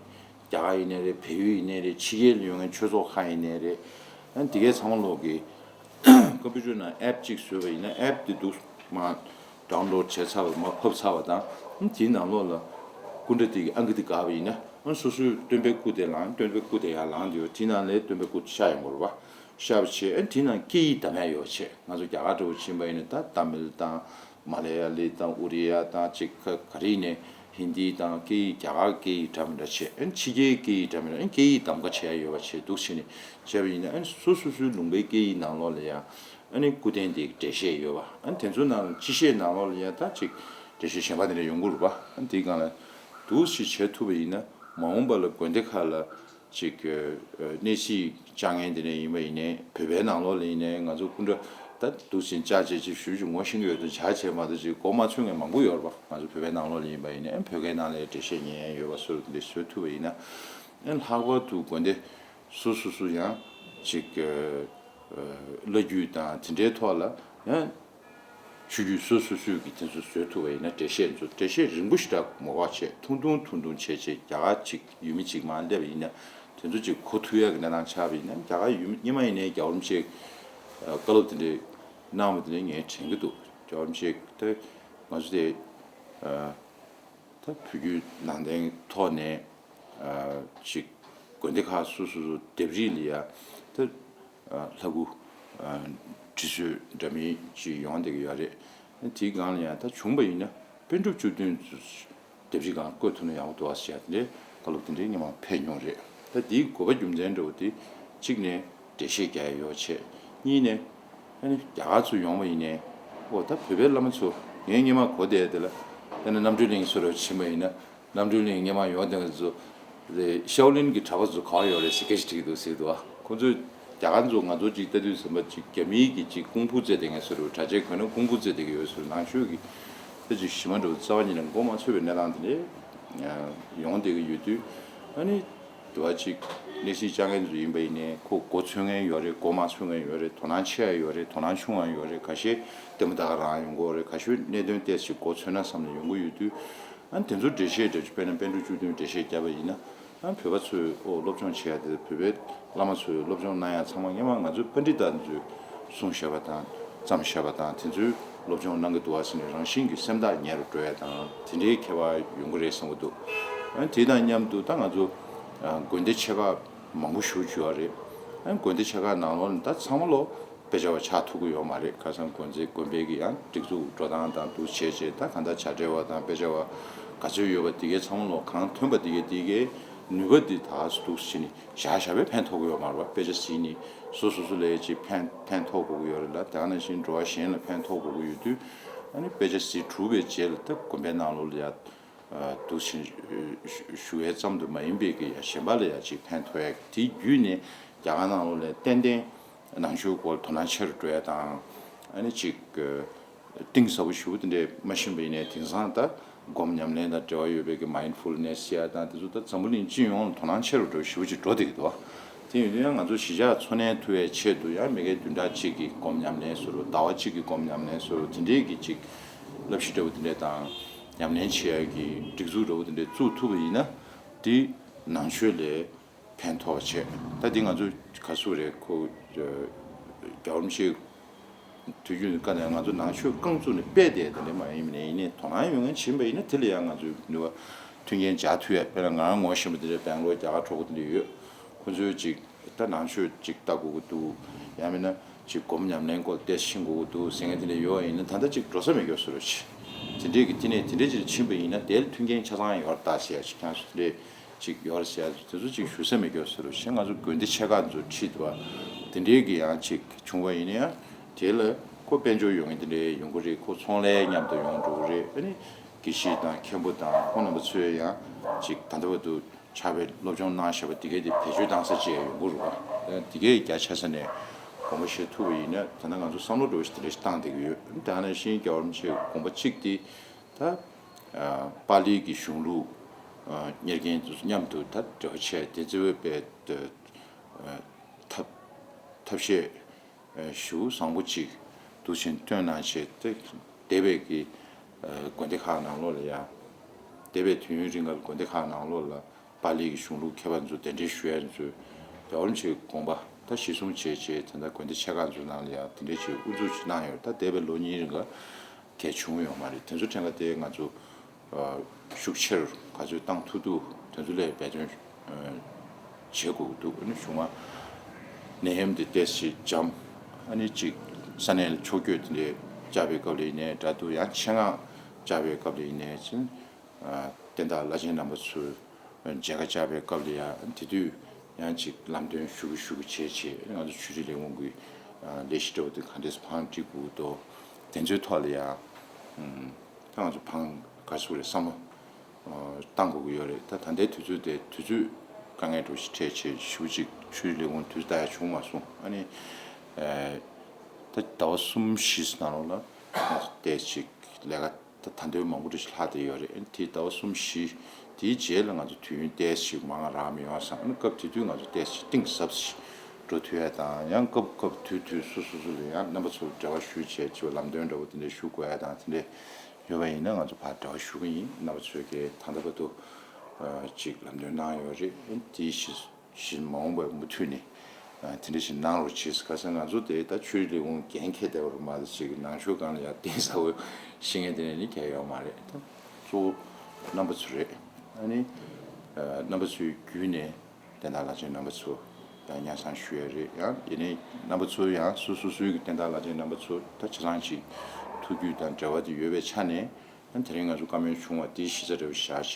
རྒྱ་གར་ཡིན་ནའི་རེད། བལ་ཡུལ་ཡིན་ནའི་རེད། ཕྱི་རྒྱལ་ལ་ཡོད་མཁན་ཆོས་ཚོགས་ཁག་ཡིན་ནའི་རེད། ཨ་ནི་དེ་གའི་ཚང་མ་ལོག་གི་ཀམ་པུ་ཊར་ནང་app གཅིག་བཟོས་པ་ཡིན་ན། app དེ་འདུག་མ་download བྱས་ཚར་བ། མ་ཕབ་ཚར་བ་དང་། ཨ་ནི་དེའི་ནང་ལོགས་ལ་སྐུ་འདྲ་དེ་གི་ཨང་ཀི་དེ་བཀག་པ་ཡིན་ན། ཨ་ནི་སོ་སོའི་སྟོན་པའི་སྐུ་དེ་ལངས། སྟོན་པའི་སྐུ་དེ་ཡར་ལངས་དེ་ཡོད། དེའི་ནང་ལས་སྟོན་པའི་སྐུ་དེ་ཤར་ཡོང་གི་རེད་པ། ཤར་བ་བྱས། ཨ་ནི་དེའི་ནང་སྐད་ཡིག་གདམ་ཡ་ཡོད་བྱས། ང་ཚོ་རྒྱ་གར་འདྲ་བོ་ཕྱིན་པ་ཡིན་ན་ད་ཏཱ་མིལ་དང་། མ་ལ་ཡ་ལི་དང་། ཨོ་རི་ཡ་དང་། ཅིག་ག་ག་རེ་ཡིན་ནའི་ཧིན་དི་དང་། སྐད་ཡིག་རྒྱ་གར་སྐད་ཡིག་འདྲ་མི་འདྲ་བྱས། ཨ་ནི་ཕྱི་རྒྱལ་སྐད་ཡིག་འདྲ་མི་འདྲ། ཨ་ནི་སྐད་ཡིག་གདམ་ག་བྱེད་ཡ་ཡོད་པ་བྱས། འདུག་བྱས་ནས་བྱས་པ་ཡིན་ན། ཨ་ནི་སོ་སོ་སོའི་ལུང་པའི་སྐད་ཡིག་ནང་ལོགས་ལ་ཡ་ཨ་ནི་སྐུ་རྟེན་དེའི་འགྲེལ་བཤད་ཡོད་པ། ཨ་ནི་དེ་ཚོའི་ནང་ལ་སྤྱི་བཤད་ནང་ལོགས་ལ་ཡ་ད་ཅིག་འགྲེལ་བཤད་གཞན་པ་དེ་འདྲ་ཡོང་གི་རེད་པ། ཨ་ནི་དེའི་སྒང་ལ་འདུག་སེ་བྱེད་ཐུབ་པ་ཡིན་ན། མ་འོངས་པ་ལ་དགོན་སྡེ་ཁག་ལ་ཅིག་གི་ཨ་གནས་གཟིགས་བཅར་མཁན་དེ་འདྲ་ཡིན་པ་ཡིན་ནའི། བོད་པའི་ནང་ལོགས་ལ་ཡིན་ནའི། ང་ཚོ་སྐུ་འདྲ་ད་འདུག་སེ་བཅར་བྱས་ཅིག་ཞུ་ཅིག་ངོ་ཤེས་ཀྱི་ཡོད་དོ་བྱ་བྱས་མ་གཏོགས་ཅིག་མགོ་མ་ཚོས་མཁན་མང་པོ་ཡོད་རེད་པ། ང་ཚོ་བོད་པའི་ནང་ལོགས་ལ་ཡིན་པ་ཡིན་ནའི། ཨ་ནི་བོད་སྐད་ནང་ལ་འགྲེལ་བཤད་ཉན་ཡ་ཡོད་པ་བཟོ་འདྲ་བཟོ་ཐུབ་པ་ཡིན་ན། ཨ་ནི་ལྷག་པར་དུ་དགོན་སྡེ་སོ་སོ་སོ་ཡང་ཅིག་གི་ཨ་བླ་བརྒྱུད་དང་དེ་འདྲའི་ཐོག་ལ་ཡང་ཆོས་བརྒྱུད་སོ་སོ་སོས་ཀྱི་དེ་ཚོ་བཟོ་ཐུབ་པ་ཡིན་ན། འགྲེལ་བཤད་ཚོ་འགྲེལ་བཤད་རིང་པོ་ཞེ་དྲག་མ་དགོས་པ་བྱས། ཐུང་ཐུང་ཐུང་ཐུང་བྱས་བྱས། རྒྱ་གར་ཅིག་ཡུལ་མི་ཅིག་མར་སླེབས་པ་ཡིན་ན་དེ་ཚོ་ཅིག་གོ་ཐུབ་ཡག་གི་གནས་སྟངས་ཆགས་པ་ཡིན་ན། རྒྱ་གར་ཡུལ་མི་སྔོན་མ་ཡིན་ནའི་རྒྱལ་བ་རིན་པོ་ཆེས་ཨ་བཀའ་སློབ་དེ་འདྲའི་གནང་བ་དེ་ནས་ངས་དྲན་གྱི་འདུག་རྒྱལ་བ་རིན་པོ་ཆེ་ད་ང་ཚོ་དེ་ཨ་ད་བོད་བརྒྱུད་ནང་བསྟན་ཐོག་ནས་ཨ་ཅིག་དགོན་སྡེ་ཁག་སོ་སོ་སོ་ལྡེབས་རིས་ལ་ཡ་ད་ཨ་ལྷ་སྐུ་ཨ་འབྲི་སྲོལ་འདྲ་མིན་ཅིག་ཡོང་བསྡད་ཀྱི་ཡོད་རེད། དེའི་སྒང་ལ་ཡང་ད་བྱུང་བ་ཡིན་ན་པཎ་གྲུབ་བཅུ་བདུན་ལྡེབས་རིས་སྒང་བཀོད་ཐུབ་ན་ཡག་པོ་འདུག་ཨ་ཟེར་ཡ་དེ་འདྲའི་བཀའ་སློབ་དེ་འདྲའི་སྔོན་མ་ཕེབས་མྱོང་རེད། ད་དེའི་དགོས་པ་རྒྱུ་མཚན་འདྲ་བོ་དེ་གཅིག་ནས་འགྲེལ་བཤད་རྒྱག་ཡ་ཡོད་བྱས། གཉིས་ནས་ཨ་ནི་རྒྱ་གར་ཚོ་ཡོང་བ་ཡིན་ནའི། ཨོ་ད་བོད་པའི་བླ་མ་ཚོ་ངས་སྔོན་མ་གོ་བསྡད་དེ་ལ། ཨ་ནི་རྣམ་གྲོལ་གླིང་སོ་ར་ཕྱིན་པ་ཡིན་ན། རྣམ་གྲོལ་གླིང་སྔོན་མ་ཡོང་བསྡད་མཁན་ཚོ་རེད། ཤའོ་ལིན་གྱི་གྲྭ་པ་ཚོ་ག་པར་ཡོད་རེད་ཟེར་སྐད་ཆ་དྲིས་འདུག་ཟེར་འདུག་ཨ། ཁོང་ཚོས་རྒྱ་གར་ཚོ་ང་ཚོ་ཅིག་ལྟ་དུས་ཙམ་པ་ཅིག་རྒྱ་མིའི་གི་ཅིག་ཀུང་ཧྥུ་རྩེད་བསྡད་མཁན་བཟོ་འདྲ་བོ། གྲྭ་ཆས་གོན་ནས་ཀུང་ཧྥུ་རྩེད་བསྡད་ཀྱི་ཡོད་བཟོ་འདྲ། ནང་ཆོས་ཀྱི་ད་ཅིག་ཞི་མ་འདྲ་བོ་རྩ་བ་ཉིད་ནས་མགོ་མ་ཚོས་པའི་གནས་སྟངས་དེ་འདྲ་ཡོང་བསྡད་ཀྱི་ཡོད་དུས། ཨ་ནི་དུ་བ་ཅིག་གནས་གཟིགས་བཅར་མཁན་ཚོ་ཡིན་པ་ཡིན་ནའི་ཁོ་མགོ་ཚོས་མཁན་ཡོད་རེད། མགོ་མ་ཚོས་མཁན་ཡོད་རེད། དོ་སྣང་ཆེ་ཡ་ཡོད་རེད། དོ་སྣང་ཆུང་ཡ་ཡོད་རེད། ཁ་ཤས་ལྟད་མོ་ལྟ་ག་རང་ཡོང་གི་ཡོད་རེད། ཁ་ཤས་གནད་དོན་ཏོག་ཙམ་མགོ་ཚོས་ན་བསམ་ནས་ཡོང་གི་ཡོད་དུས། ཨ་ནི་དེ་ཚོ་འགྲེལ་བཤད་འདྲ་ཅིག་དཔེར་ན་པཎ་གྲུབ་བཅུ་བདུན་འགྲེལ་བཤད་བརྒྱབ་པ་ཡིན་ན། ཨ་ནི་བོད་པ་ཚོས་ཨོ་སློབ་སྦྱོང་བྱེད་ཡ་དེ། བོད་པའི་བླ་མ་ཚོས་སློབ་སྦྱོང་གནང་ཡ་ཚང་མ་སྔོན་མ་ང་ཚོའི་པཎྜི་ཏ་ཚོས་གསུངས་བཞག་པ་དང་བརྩམས་བཞག་པ་དང་། དེ་ཚོའི་སློབ་སྦྱོང་གནང་གི་འདུག་བ་ཟེར་ནས་རང་བཞིན་གྱིས་སེམས་ཐག་ཉེ་རུ་འགྲོ་ཡ་དང་དེ་འདྲའི་ཁྱད་པར་ཡོང་གི་རེད་བསམ་གྱི་འདུག་ཨ་ནི་དེ་དང་མཉམ་དུ་ད་ང་ཚོ་ཨ་དགོན་སྡེ་ཆེ་ཁག་མང་པོ་ཞེ་པོ་ཅིག་ཡོད་རེད། ཨ་ནི་དགོན་སྡེ་ཆེ་ཁག་ནང་ལོགས་ནས་ད་ཚང་མ་ལོ་དཔེ་ཆ་བ་ཆགས་ཐུབ་ཀྱི་ཡོད་མ་རེད། ཁ་སང་དགོན་སྡེ་དགོན་པའི་གི་ཡང་སྒྲིག་འཛུགས་འགྲོ་སྟངས་དང་འདུག་བྱས་བྱས། ད་གང་ལྟར་བྱ་བྲལ་བ་དང་དཔེ་ཆ་བ་ག་ཚོད་ཡོད་པ་དེ་གའི་ཚང་མ་ལོ་གང་ཐོན་པ་དེ་གའི་དེ་གའི་ནུས་པ་འདི་དག་སུ་འདུག་ཟེར་ནས་བཞག་བཞག་པས་ཕན་ཐོགས་ཀྱི་ཡོད་མ་རེད་པ། དཔེ་ཆ་གཟིགས་ནས་སོ་སོ་སོ་ལ་ཅིག་ཕན་ཕན་ཐོགས་དགོས་ཀྱི་ཡོད་རེད་ལ། དེ་ག་ནང་བཞིན་འགྲོ་བ་གཞན་ལ་ཕན་ཐོགས་དགོས་ཀྱི་ཡོད་དུས། ཨ་ནི་དཔེ་ཆ་གཟིགས་གྲུབ་པའི་རྗེས་ལ་ད་དགོན་པའི་ནང་ལོགས་ལ་ཡ་འདུག་ཕྱིན་ཞུ་བའི་ཙམ་དུ་མ་ཡིན་པའི་གི་ཡ་གཞན་པ་ལ་ཡ་ཅིག་ཕན་ཐོགས་ཡ། དེ་བརྒྱུད་ནས་རྒྱ་གར་ནང་ལོགས་ལ་ཏན་ཏན་ ནང་ཆོས་སྐོར་དོ་སྣང་ཆེ་རུ་འགྲོ་ཡ་དང་། ཨ་ནི་ཅིག་གཏིང་ཟབ་པོ་ཞེ་པོ་དེ་འདྲས་མ་ཤེས་པ་ཡིན་ནའི་དེང་སང་ད་སྒོམ་ཉམས་ལེན་དང་འབྲེལ་བ་ཡོད་པའི་གི་མའིན་ཌ་ཕུལ་ནེ་སི་ཟེར་ཡ་དང་དེ་ཚོ་ད་འཛམ་བུ་གླིང་སྤྱི་ཡོངས་ལ་དོ་སྣང་ཆེ་རུ་འགྲོ་ཞེ་པོ་ཅིག་འགྲོ་བསྡད་ཀྱི་འདུག་དེ་ཡིན་དུས་ཡང་ང་ཚོ་གཞིས་ཆགས་འཚོ་གནས་ཐུབ་པའི་ཆེད་དུ་ཡང་མི་སྒེར་བདུན་ཕྲག་གཅིག་གི་སྒོམ་ཉམས་ལེན་བཟོ་རུ་ཟླ་བ་གཅིག་གི་སྒོམ་ཉམས་ལེན་བཟོ་རུ་དེ་འདྲས་ཀྱི་ཅིག་བསླབ་གཞི་འདྲ་བོ་དེ་འདྲས་དང་ཉམས་ལེན་བྱེད་ཡ་གི་སྒྲིག་འཛུགས་འདྲ་བོ་དེ་འདྲས་བཙུགས་ཐུབ་པ་ཡིན་ན་དེ་ནང་ཆོས་ལས་ཕན་ཐོགས་ཆེ། ད་འདི་ང་ཚོ་ག་ཚོད་རེད་ཁོ། རྒྱལ་བ་རིན་པོ་ཆེ་དུས་རྒྱུན་བཀའ་ནས་ང་ཚོ་ནང་ཆོས་རྐང་བཙུགས་ནས་སྤེལ་བསྡད་དེ་འདྲ་མ་ཡིན་ནས་ཡིན་ནའི་དོ་སྣང་ཡོད་མཁན་བྱིན་པ་ཡིན་ན་དེ་ལ་ཡང་ང་ཚོས་ནུས་པ་མཐུན་རྐྱེན་སྦྱར་ཐུབ་ཡ། དཔེར་ན་ང་རང་ངོ་ཤེས་པ་འདི་འདྲ་བེང་ལོར་རྒྱ་གར་གྲོགས་པོ་དེ་འདྲ་ཡོད། ཁོ་ཚོས་ཅིག་ད་ནང་ཆོས་ཅིག་ལྟ་དགོས་ཀྱི་འདུག་ཡང་མིན་ན་ཅིག་སྒོམ་ཉམས་ལེན་སྐོར་ཏོག་ཙམ་ཤེས་དགོས་ཀྱི་འདུག་ཟེར་མཁན་དེ་འདྲ་ཡོད་པ་ཡིན་ན་ད་ལྟ་ཅིག་འགྲོ་ས་མེད་སྐྱོ་ཟེར་རོ་ཞེས། དེ་འདྲས་ཀྱི་དེ་ནས་དེ་འདྲས་ཅིག་ཕྱིན་པ་ཡིན་ན་དེར་མཐུན་རྐྱེན་ཆ་ཚང་ཡོད་རེད་ད་ཟེར་ཡ་ཞིག་ཀྱང་སུ་འདྲས་ཅིག་ཡོད་རེད་ཟེར་ཡ་དེ་ཚོ་ཅིག་ཞུ་ས་མེད་སྐྱོ་ཟེར་རོ་ཞེས། ང་ཚོ་དགོན་སྡེ་ཆེ་ཁག་ཚོ་ཁྲིད་འདུག་བ། དེ་འདྲས་ཀྱི་ཡང་ཅིག་བྱུང་བ་ཡིན་ན་ཡང་དེ་ལ་ཁོ་དཔལ་འབྱོར་ཡོང་མཁན་དེ་འདྲས་ཡོང་གི་རེད། ཁོ་ཚོང་ལས་མཉམ་དུ་ཡོང་འགྲོ་གི་རེད། ཨ་ནི་དགེ་བཤེས་དང་མཁན་པོ་དང་ཁོང་རྣམ་པ་ཚོས་ཡང་ཅིག་ད་ལྟ་བར་དུ་ཕྱག་དཔེ་སློབ་སྦྱོང་གནང་བཞག་པ་དེ་གས་དེ་བེད་སྤྱོད་བཏང་ས་བཅས་ཡོང་གི་རེད་བ། དེ་གས་རྒྱ་ཆེ་ས་ནས་དགོངས་པ་བཞེས་ཐུབ་པ་ཡིན་ན་ད་ལྟ་ང་ཚོ་བསམ་བློ་འདྲ་བོ་ཞིག་དེ་འདྲ་ཞིག་བཏང་བསྡད་ཀྱི་ཡོད། དེ་ནང་བཞིན་རྒྱལ་བ་རིན་པོ་ཆེའི་དགོངས་པ་གཅིག་དེ་ད་པཱ་ལིའི་གི་གཞུང་ལུགས་གཉེར་མཁན་ཚོ་མཉམ་དུ་ད་འབྲེལ་བ་བྱས་དེ་ཚོའི་པའི་ཐབས་ཐབས་ཤེས་ཞུ་བཟང་པོ་ཅིག་འདུག་ཕྱིན་སྟོན་གནང་བྱས་ཏེ་འདས་པའི་གི་དགོན་སྡེ་ཁག་ནང་ལོགས་ལ་ཡང་འདས་པའི་དུས་ཡུན་རིང་ག་ལ་དགོན་སྡེ་ཁག་ནང་ལོགས་ལ་པཱ་ལིའི་གི་གཞུང་ལུགས་མཁས་པ་ཚོ་གདན་འདྲེན་ཞུ་ཡ་ཚོས་རྒྱལ་བ་རིན་པོ་ཆེའི་དགོངས་པ་ད་གཞི་བཟུང་བྱས་བྱས་ད་ལྟ་དགོན་སྡེ་ཆེ་ཁག་ཚོའི་ནང་ལ་ཡང་དེ་འདྲའི་ཅིག་དབུ་འཛུགས་ཅིག་གནང་ཡོད། ད་འདས་པའི་ལོ་གཉིས་རིང་ག་གལ་བྱུང་ཡོད་མ་རེད། དེ་ཚོ་ཕྲན་ག་དེ་ང་ཚོ་ཤུགས་ཆེར་ག་ཚོད་བཏང་ཐུབ་ཐུབ་དེ་ཚོ་ལས་འབད་བརྩོན་བྱེད་དགོས་ཀྱི་འདུག་ཨ་ནི་གཞུང་ང་ནད་ཡམས་འདི་ཏོག་ཙམ་འཇམ། ཨ་ནི་ཅིག་ས་གནས་ལ་ཕྱོགས་བསྐྱོད་དེ་འདྲའི་བཅར་བའི་སྐབས་ལ་ཡིན་ནའི་འདྲ་འདུག་ཡང་ཆེད་མངགས་བཅར་བའི་སྐབས་ལ་ཡིན་ནའི་ཅིག་བསྟན་བདག་བླ་ཆེན་རྣམ་པ་ཚོས་མཇལ་ཁ་བཅར་བའི་སྐབས་ལ་ཡང་དེ་དུས་ཡང་ཅིག་ལམ་སྟོན་ཞུ་གི་ཞུ་གི་བྱས་བྱས་ང་ཚོ་ཆོས་རིག་ལས་ཁུངས་ཀྱི་ལས་གཞི་འདྲ་བོ་དེ་ག་འདྲས་བང་སྒྲིག་དགོས་འདུག་དེ་ཚོའི་ཐོག་ལ་ཡང་ད་ང་ཚོ་བང་ག་ཚུགས་རེད་བསམ་བློ་བཏང་དགོས་ཀྱི་ཡོད་རེད། ད་ད་ལྟའི་དུས་ཚོད་དེ་དུས་ཚོད་དཀའ་ངལ་འདྲ་བོ་ཞིག་འཕྲད་བྱས་ཞུ་ཅིག་ཆོས་རིག་ལས་ཁུངས་དུས་ཚོད་ལྟ་ཡ་བྱུང་མ་སོང་། ཨ་ནི་ད་ཟླ་བ་གསུམ་བཞི་ནང་ལོགས་ལ་ང་ཚོ་ཏོག་ཙམ་ཅིག་ལས་ཀ་ད་ད་འདོད་མང་པོ་འདྲ་ཞིག་ལྷག་བསྡད་ཡོད་རེད། ཨ་ནི་དེ་ཟླ་བ་གསུམ་བཞི་དེའི་རྗེས་ལ་ང་ཚོ་དུས་ཡུན་ཏོག་ཙམ་ཞིག་མང་རག་མི་ཡོང་བསམ། ཨ་ནི་སྐབས་དེ་དུས་ང་ཚོ་ཏོག་ཙམ་ཞིག་གཏིང་ཟབ་ཞིག་འགྲོ་ཐུབ་ཡ་དང་ཡང་སྐབས་སྐབས་དུས་དུས་སུ་སུ་སུ་ལ་ཡང་རྣམ་པ་ཚོར་འབྲེལ་བ་ཞུ་བྱས་ཅིག་ལམ་སྟོན་འདྲ་བོ་དེ་འདྲ་ཞུ་དགོས་ཡ་དང་དེ་འདྲ་ཡོད་པ་ཡིན་ན་ང་ཚོ་ཕར་འབྲེལ་བ་ཞུ་གི་ཡིན། རྣམ་པ་ཚོས་ཀྱིས་ད་ལྟ་བར་དུ་ཅིག་ལམ་སྟོན་གནང་ཡོད་རེད། དེའི་གཞི་གཞི་མ་འོངས་པར་མུ་མཐུད་ནས་དེ་འདྲ་ཞིག་གནང་རོགས་བྱེད། ག་ས་ང་ཚོ་དེ་ད་ཆོས་རིག་ལས་ཁུངས་འགན་འཁྱེར་བསྡད་པ་རུ་མ་གཏོགས་ཅིག་ནང་ཆོས་སྒང་ལ་ཡར་གཏིང་ཟབ་པོ་ཤེས་མཁན་དེ་འདྲ་ནི་གང་ཡང་ཡོད་མ་རེད། ད་གཙོ་བོ་རྣམ་པ་ཚོ་རེད། ཨ་ནི་རྣམ་པ་ཚོའི་བརྒྱུད་ནས་བསྟན་བདག་བླ་ཆེན་རྣམ་པ་ཚོ་ཡང་སྙན་སེང་ཞུ་ཡ་རེད། ཡང་ཡིན་ནའི་རྣམ་པ་ཚོ་ཡང་སོ་སོ་སོའི་གི་བསྟན་བདག་བླ་ཆེན་རྣམ་པ་ཚོ་ད་ཆ་ཚང་ཅིག་ཐུགས་རྒྱུས་དང་འབྲེལ་བ་དེ་ཡོད་པའི་ཆ་ནས། ཨ་དེ་རིང་ང་ཚོ་བཀའ་མོལ་བྱུང་བ་དེའི་གཞི་རྩ་འདྲ་བོ་བཞག་བྱས་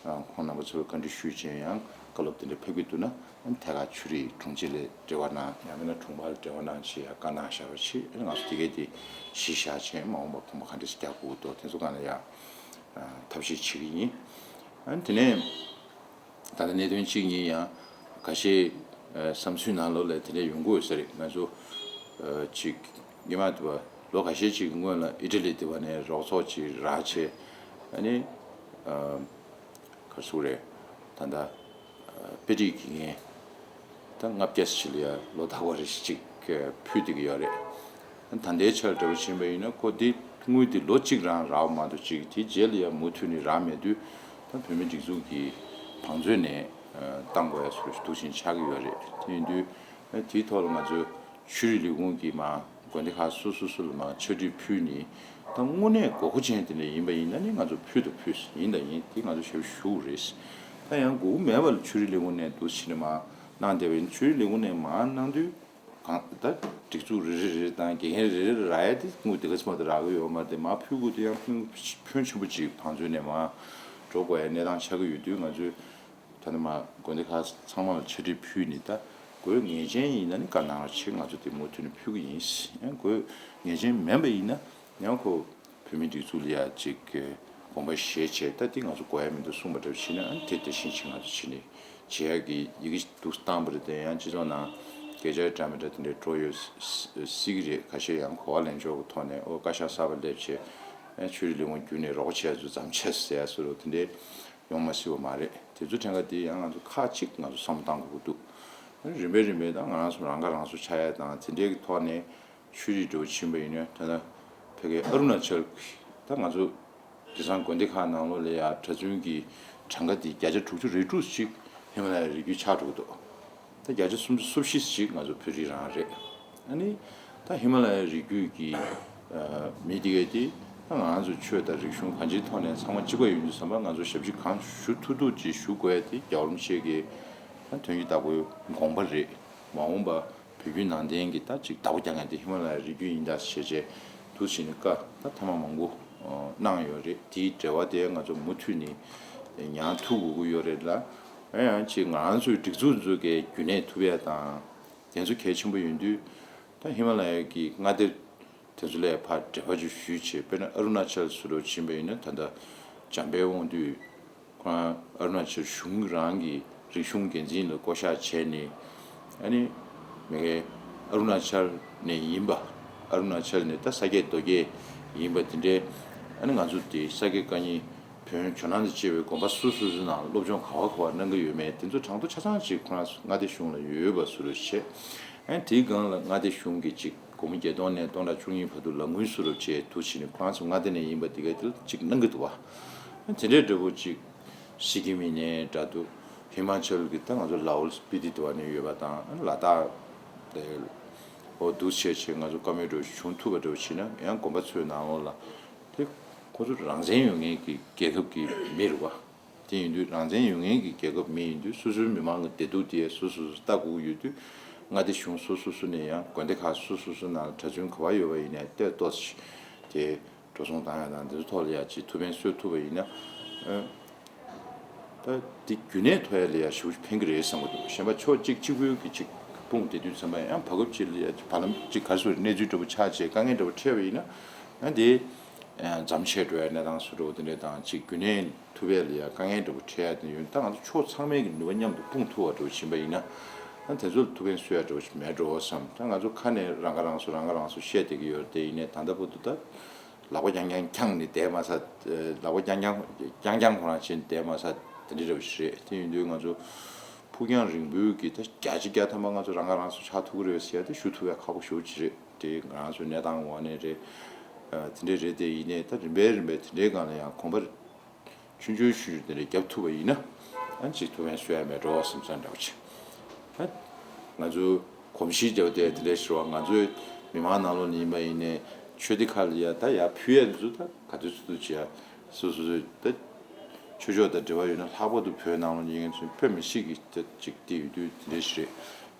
ཡང་ཁོང་རྣམ་པ་ཚོར་བཀའ་འདྲི་ཞུས་བྱས་ཡང་བཀའ་སློབ་དེ་འདྲ་ཕེབས་ཀྱི་འདུག་ན་ཨ་ཐད་ཀར་ཆོས་རིག་དྲུང་ཆེ་ལ་འབྲེལ་བ་གནང་ཡང་མིན་ན་དྲུང་འཕར་ལ་འབྲེལ་བ་གནང་བྱས་ཡང་བཀའ་གནང་བཞག་པ་བྱས། ཨ་ང་ཚོ་དེ་གས་དེ་གཞི་བཞག་བྱས་མ་འོངས་པ་གོམ་པ་ག་འདྲ་ཞིག་རྒྱག་དགོས་འདུག་དེ་ཚོ་སྒང་ལ་ཡང་ཐབས་ཤེས་བྱེད་ཀྱི་ཡིན། ཨ་དེ་ནས། ད་ལྟ་གནད་དོན་གཅིག་གཉིས་ཡང་ཁ་ཤས་བསམ་ཚུལ་ནང་ལོགས་ལ་དེ་འདྲ་ཡོང་གི་ཡོད་ས་རེད། ང་ཚོ་ཅིག་སྔོན་མ་དུ་བ་ལོ་ཁ་ཤས་ཅིག་སྔོན་ལ་ཨི་ཊ་ལི་དུ་བ་ནས་རོགས་ཚོགས་ཅིག་རག་བྱས། ཨ་ནི་ག་རེ་ཟེར་དགོས་རེད། ད་ལྟ་དཔེ་ཁྲིད་ཀྱི་ངས་ད་ལྔ་བརྒྱ་ཞིག་ལ་ཡ་ལོ་རྟག་པར་རེ་ཞིག་ཅིག་ཕུལ་བསྡད་ཀྱི་ཡོད་རེད། ད་ལྟའི་ཆར་འདྲ་བོ་ཕྱིན་པ་ཡིན་ན་ཁོ་འདི་དངུལ་འདི་ལོ་གཅིག་རང་རག་མ་གཏོགས་ཅིག་དེའི་རྗེས་ལ་ཡང་མུ་མཐུད་ནས་རག་མེད་དུས་ད་བོད་མི་སྒྲིག་འཛུགས་ཀྱིས་བང་མཛོད་ནས་བཏང་དགོས་ཡ་སོགས་འདུག་བཞིན་ཆགས་ཀྱི་ཡོད་རེད། དེ་ཡིན་དུས་དེའི་ཐོག་ལ་ང་ཚོ་ཆོས་རིག་ལས་ཁུངས་ཀྱིས་མ་དགོན་སྡེ་ཁག་སོ་སོ་སོ་ལ་མ་ཕྱག་བྲིས་ཕུལ་ནས་ད་དངོས་གནས་དགོས་མཁོ་ཅན་དེ་འདྲ་ཡིན་པ་ཡིན་ན་ནི་ང་ཚོ་ཕུལ་དང་ཕུལ་ཡིན་དང་ཡིན་དེ་ང་ཚོ་ཞབས་ཞུ་རེད། ད་ཡང་དགོས་མཁོ་མེད་པ་ལ་ཆོས་རིག་ལས་ཁུངས་ནས་འདུག་བྱས་ནས་མ་གནང་བསྡད་པ་ཡིན། ཆོས་རིག་ལས་ཁུངས་ནས་མ་གནང་དུས། གང་ལྟར་སྒྲིག་འཛུགས་རེ་རེ་རེ་དང་དགེ་རྒན་རེ་རེ་རག་ཡ་དེ་དངུལ་དེ་ག་ཚོད་མ་གཏོགས་རག་གི་ཡོད་མ་རེད། དེ་མར་ཕུལ་དགོས་དུས་ཡང་ཕོན་ཕོན་ཆེན་པོ་ཅིག་བང་མཛོད་ནས་མར་འགྲོ་དགོས་ཡ་གནས་སྟངས་ཆགས་ཀྱི་ཡོད་དུས་ང་ཚོས་ད་ནི་མར་དགོན་སྡེ་ཁག་ཚང་མ་ལ་ཕྱག་བྲིས་ཕུལ་ནས་ད་དགོས་ངེས་ཅན་ཡིན་ན་ནི་བཀའ་གནང་རོགས་བྱེད། ང་ཚོ་དེ་མུ་མཐུད་ནས་ཕུལ་གི་ཡིན། ཡང་དགོས་ངེས་ཅན་མིན་པ་ཡིན་ན་ཡང་ཁོ། བོད་མིའི་སྒྲིག་འཛུགས་ལ་ཡ་ཅིག་དགོངས་པ་བཞེས་བྱས་ད་འདི་ང་ཚོ་དགོས་ཡ་མི་འདུག་གསུངས་པ་འདྲ་བྱས་ན་ཨ་ནི་དེ་དེ་བཞིན་ཅིག་ང་ཚོ་བྱས་ནས་བྱེད་ཡ་གི་ཡི་གེ་འདུག་བཏང་པ་རེད། དེ་ཡང་སྤྱི་ཚོགས་ནང་སྐད་ སྐད་ཆ་འདྲ་མི་འདྲ་དེ་འདྲའི་འགྲོ་ཡོད་སྲིད་ཀྱི་རེད། ཁ་ཤས་ཡང་གོ་བ་ལེན་ཕྱོགས་ཀྱི་ཐོག་ནས་ཨོ་བཀའ་ཤག་གསར་པ་སླེབས་བྱས་ཆོས་རིག་ལས་ཁུངས་བརྒྱུད་ནས་རོགས་པ་བྱས་ཚུལ་མཚམས་ཆད་ཟེར་ཡ་བཟོ་འདྲ་དེ་འདྲའི་ཡོང་མ་སྲིད་པ་མ་རེད། དེ་ཚོ་དྲན་ག་དེ་ཡང་ང་ཚོ་ཁག་ཅིག་ང་ཚོ་བསམ་བློ་བཏང་དགོས་ཀྱི་འདུག་རིམ་པས་རིམ་པས་ད་ང་རང་ཚོ་རང་ཁ་རང་གསོ་ཆགས་ཡ་དང་དེ་འདྲའི་གི་ཐོག་ནས་ཆོས་རིག་འགྲོ་ཕྱིན་པ་ཡིན་ན་ད་ལྟ་ཕ་གི་ཨ་རུ་ན་ཅལ་གི་ད་ང་ཚོ་དེང་སང་དགོན་སྡེ་ཁག་ནང་ལོགས་ལ་ཡ་གྲྭ་བཙུན་གྱི་གྲངས་ཀ་དེ་བརྒྱ་ཆ་དྲུག་ཅུ་རེ་དྲུག་ཅིག་ཧི་མ་ལ་ཡའི་རི་རྒྱུད་ཆགས་འགྲོ་གི་འདུག་ད་བརྒྱ་ཆ་སུམ་ཅུ་སོ་བཞི་ཅིག་ང་ཚོ་བོད་རིགས་རང་རེད། ཨ་ནི་ད་ཧི་མ་ལ་ཡའི་རི་རྒྱུད་ཀྱི་མི་དེ་གས་དེ་ད་ང་ཚོ་ཆོས་དང་རིག་གཞུང་གང་ཅིའི་ཐོག་ནས་ཚང་མ་གཅིག་པ་ཡོད་དུས་ཙམ་པ་ང་ཚོ་ཞབས་ཕྱི་གང་ཞུ་ཐུབ་ཐུབ་ཅིག་ཞུ་དགོས་ཡ་དེ་རྒྱལ་བ་རིན་པོ་ཆེ་གི་ད་དོན་གྱི་བདག་པོའི་དགོངས་པ་རེད། མ་འོངས་པ་བོད་བརྒྱུད་ནང་བསྟན་གྱི་ད་ཅིག་བདག་པོ་རྒྱག་མཁན་དེ་ཧི་མ་ལ་ཡའི་རི་རྒྱུད་ཡིན་ད་ཞེས་བྱས་འདུག་བྱས་ནས་བཀའ་ད་ཐེངས་མ་མང་པོ་གནང་ཡོད་རེད། དེའི་འབྲེལ་བ་དེ་ང་ཚོ་མུ་མཐུད་ནས་ཉར་ཐུབ་དགོས་ཀྱི་ཡོད་རེད་ལ། ཡང་ཅིག་ང་རང་ཚོའི་སྒྲིག་འཛུགས་འཛུགས་ཀྱི་རྒྱུན་གནས་ཐུབ་ཡ་དང་དེ་ཚོ་གལ་ཆེན་པོ་ཡིན་དུས་ད་ཧི་མ་ལ་ཡའི་གི་མངའ་སྡེ་དེ་ཚོ་ལ་ཕར་འབྲེལ་བ་ཅིག་ཞུས་བྱས་དཔེར་ན་ཨ་རུ་ན་ཅལ་སུ་རུ་ཕྱིན་པ་ཡིན་ན་ད་ལྟ་འཇམ་དཔལ་དབང་འདུས། ཁོ་རང་ཨ་རུ་ན་ཅལ་གཞུང་རང་གི་རིག་གཞུང་འགན་འཛིན་ལ་བསྐོ་བཞག་བྱས་ནས་ཨ་ནི་མི་སྒེར་ཨ་རུ་ན་ཅལ་ནས་ཡིན་པ། ཨ་རུ་ན་ཅལ་ནས་ད་ས་སྐྱེས་རྡོ་སྐྱེས་ཡིན་པ་དེ་འདྲའི་ཨ་ནི་ང་ཚོ་དེ་ས་དགེ་བཀའ་རྙིང་བོན་ཇོ་ནང་དང་བཅས་པའི་དགོན་པ་སོ་སོ་སོའི་ནང་སློབ་སྦྱོང་ག་བ་ག་བ་གནང་གི་ཡོད་མེད་དེ་ཚོ་གྲངས་ཐོ་ཆ་ཚང་ཅིག་ཁོ་རང་མངའ་སྡེ་གཞུང་ལ་ཡོད་པ་བཟོ་འདྲ་བྱས། ཨ་ནི་དེའི་སྒང་ལ་མངའ་སྡེ་གཞུང་གི་ཅིག་སྒོར་མོ་བརྒྱད་སྟོང་ནས་སྟོང་ཕྲག་བཅུ་གཉིས་བར་དུ་ལག་དངུལ་བཟོ་འདྲ་བྱས་འདུག་བྱས་ནས་ཁོ་རང་ཚོ་མངའ་སྡེ་ནས་ཡིན་པ་དེ་ག་དེ་ལ་ཅིག་གནང་གི་འདུག་བ། དེ་འདྲའི་འདྲ་པོ་ཅིག་སི་ཀིམ་ཡིན་ནའི་འདྲ་འདུག་ཧི་མ་ཅལ་གྱི་ད་ང་ཚོ་ལའོལ་སི་པི་ཏི་དེ་བ་ནས་ཡོད་པ་དང་ལ་དྭགས་དེ་འོ་འདུག་བྱས་བྱས་ང་ཚོ་བཀའ་མོལ་འདྲ་པོ་བྱུང་ཐུབ་པ་འདྲ་པོ་བྱས་ན་ཡང་དགོན་པ་ཚོའི་ནང་ལོགས་ལ་དེ་ཁོ་ཚོ་རང་བཙན་ཡོད་མཁན་གྱི་རྒྱལ་ཁབ་ཀྱི་མི་རེད་བ། དེ་ཡིན་དུས་རང་བཙན་ཡོད་མཁན་གྱི་རྒྱལ་ཁབ་མི་ཡིན་དུས་སོ་སོའི་མི་མང་གི་བདེ་སྡུག་དེ་སོ་སོ་སོ་ལྟ་དགོས་ཀྱི་ཡོད་དུས་མངའ་སྡེ་གཞུང་སོ་སོ་སོ་ནས་ཡང་དགོན་སྡེ་ཁག་སོ་སོ་སོ་ནང་གྲྭ་བཙུན་ག་བ་ཡོད་པ་ཡིན་ནའི་ལྟོས་ཏོ་ཞིག་དེ་འགྲོ་སོང་བཏང་ཡ་དང་དེ་ཚོ་ཐོག་ལ་ཡ་ཅིག་ཐུགས་ཕན་གསོས་ཐུབ་པ་ཡིན་ན། ཨ་ད་དེ་རྒྱུན་གནས་ཐོག་ཡ་ལ་ཡ་ཞེ་པོ་ཕན་གྱི་རེད་བསམ་གྱི་འདུག་གཞན་པ་ཕྱོགས་གཅིག་གཅིག་པུའི་གི་ཅིག་དཔུང་དེ་དུས་ཙམ་པ་ཡང་བར་སྐབས་ཅིག་ལ་ཡ་བར་ལམ་ཅིག་ག་རེ་ཟེར་གནས་ཚུལ་འདྲ་པོ་ཆགས་བྱས་དཀའ་ངལ་འདྲ་པོ་འཕྲད་པ་ཡིན་ན་ཡང་དེ་མཚམས་ཆད་འགྲོ་ཡ་གནས་སྟངས་སུ་འགྲོ་དེ་འདྲ་དང་ཅིག་རྒྱུན་གནས་ཐུབ་ཡ་ལ་ཡ་དཀའ་ངལ་འདྲ་པོ་འཕྲད་ཡ་དེ་ཡོད་ད་ང་ཚོ་ཕྱོགས་ཚང་མའི་གི་ནུས་པ་མཉམ་དུ་སྤུངས་ཐུབ་པ་འདྲ་པོ་ཕྱིན་པ་ཡིན་ན་ཨ་དེ་ཚོ་ལ་ཐུགས་ཕན་གསོས་ཡ་འདྲ་པོ་ཞིག་མེད་འགྲོ་བསམ། ད་ང་ཚོ་ཁ་ནས་རང་ཁ་རང་གསོ་རང་ཁ་རང་གསོ་བཤད་བསྡད་ཀྱི་ཡོད་རེད་དེ་ཡིན་ནའི་ད་ལྟ་བར་དུ་ད་ལག་པ་རྐྱང་རྐྱང་འཁྱང་ནས་བསྡད་མ་ས། ལག་པ་རྐྱང་རྐྱང་རྐྱང་རྐྱང་ཁོ་རང་བྱས་ནས་བསྡད་མ་ས་དེ་འདྲ་འདྲ་པོ་ཞིག་རེད། དེ་ཡིན་དུས་ང་ཚོ་ཕུགས་རྒྱང་རིང་པོའི་གི་ད་བརྒྱ་ཆ་བརྒྱ་ཐམ་པ་ང་ཚོ་རང་ཁ་རང་གསོ་ཆགས་ཐུབ་ཀྱི་རེད་ཟེར་ཡ་དེ་ཞུ་ཐུབ་ཡ་ཁག་པོ་ཞེ་པོ་ཅིག་རེད། དེ་ང་ཚོ་གནས་སྟངས་འོག་ནས་རེད། དེ་འདྲ་རེད་དེ་ཡིན་ནའི་ད་རིམ་པས་རིམ་པས་དེ་འདྲའི་སྒང་ལ་ཡང་གོམ་པ་ཆུང་ཆུང་ཆུང་ཆུང་དེ་འདྲ་རྒྱབ་ཐུབ་པ་ཡིན་ན་ཨ་ཅིག་ཐུགས་ཕན་གསོས་ཡ་མེད་འགྲོ་བསམ་བསམ་འདྲ་བོ་ཅིག་ཨ་ང་ཚོ་གོམས་གཤིས་བརྒྱབ་དེ་དེ་འདྲའི་ཞུ་བ་ང་ཚོའི་མི་མང་ནང་ལོགས་ནས་ཡིན་པ་ཡིན་ནའི་ཆོས་སྡེ་ཁག་ལ་ཡ་ད་ཡ་ཕུལ་ཡ་འདི་ཚོ་ད་ག་དུས་ཚོད་དུ་བྱེད་ཡ་སོ་སོ་སོའི་ད་ཆོས་ཕྱོགས་དང་འབྲེལ་བ་ཡོད་ན་ལྷག་པར་དུ་བོད་ནང་ལོགས་ནས་ཡིན་མཁན་ཚོ་དཔེ་མི་སྲིད་ཀྱི་ད་ཅིག་དེ་ཡོད་དུས་དེ་འདྲའི་ཞིག་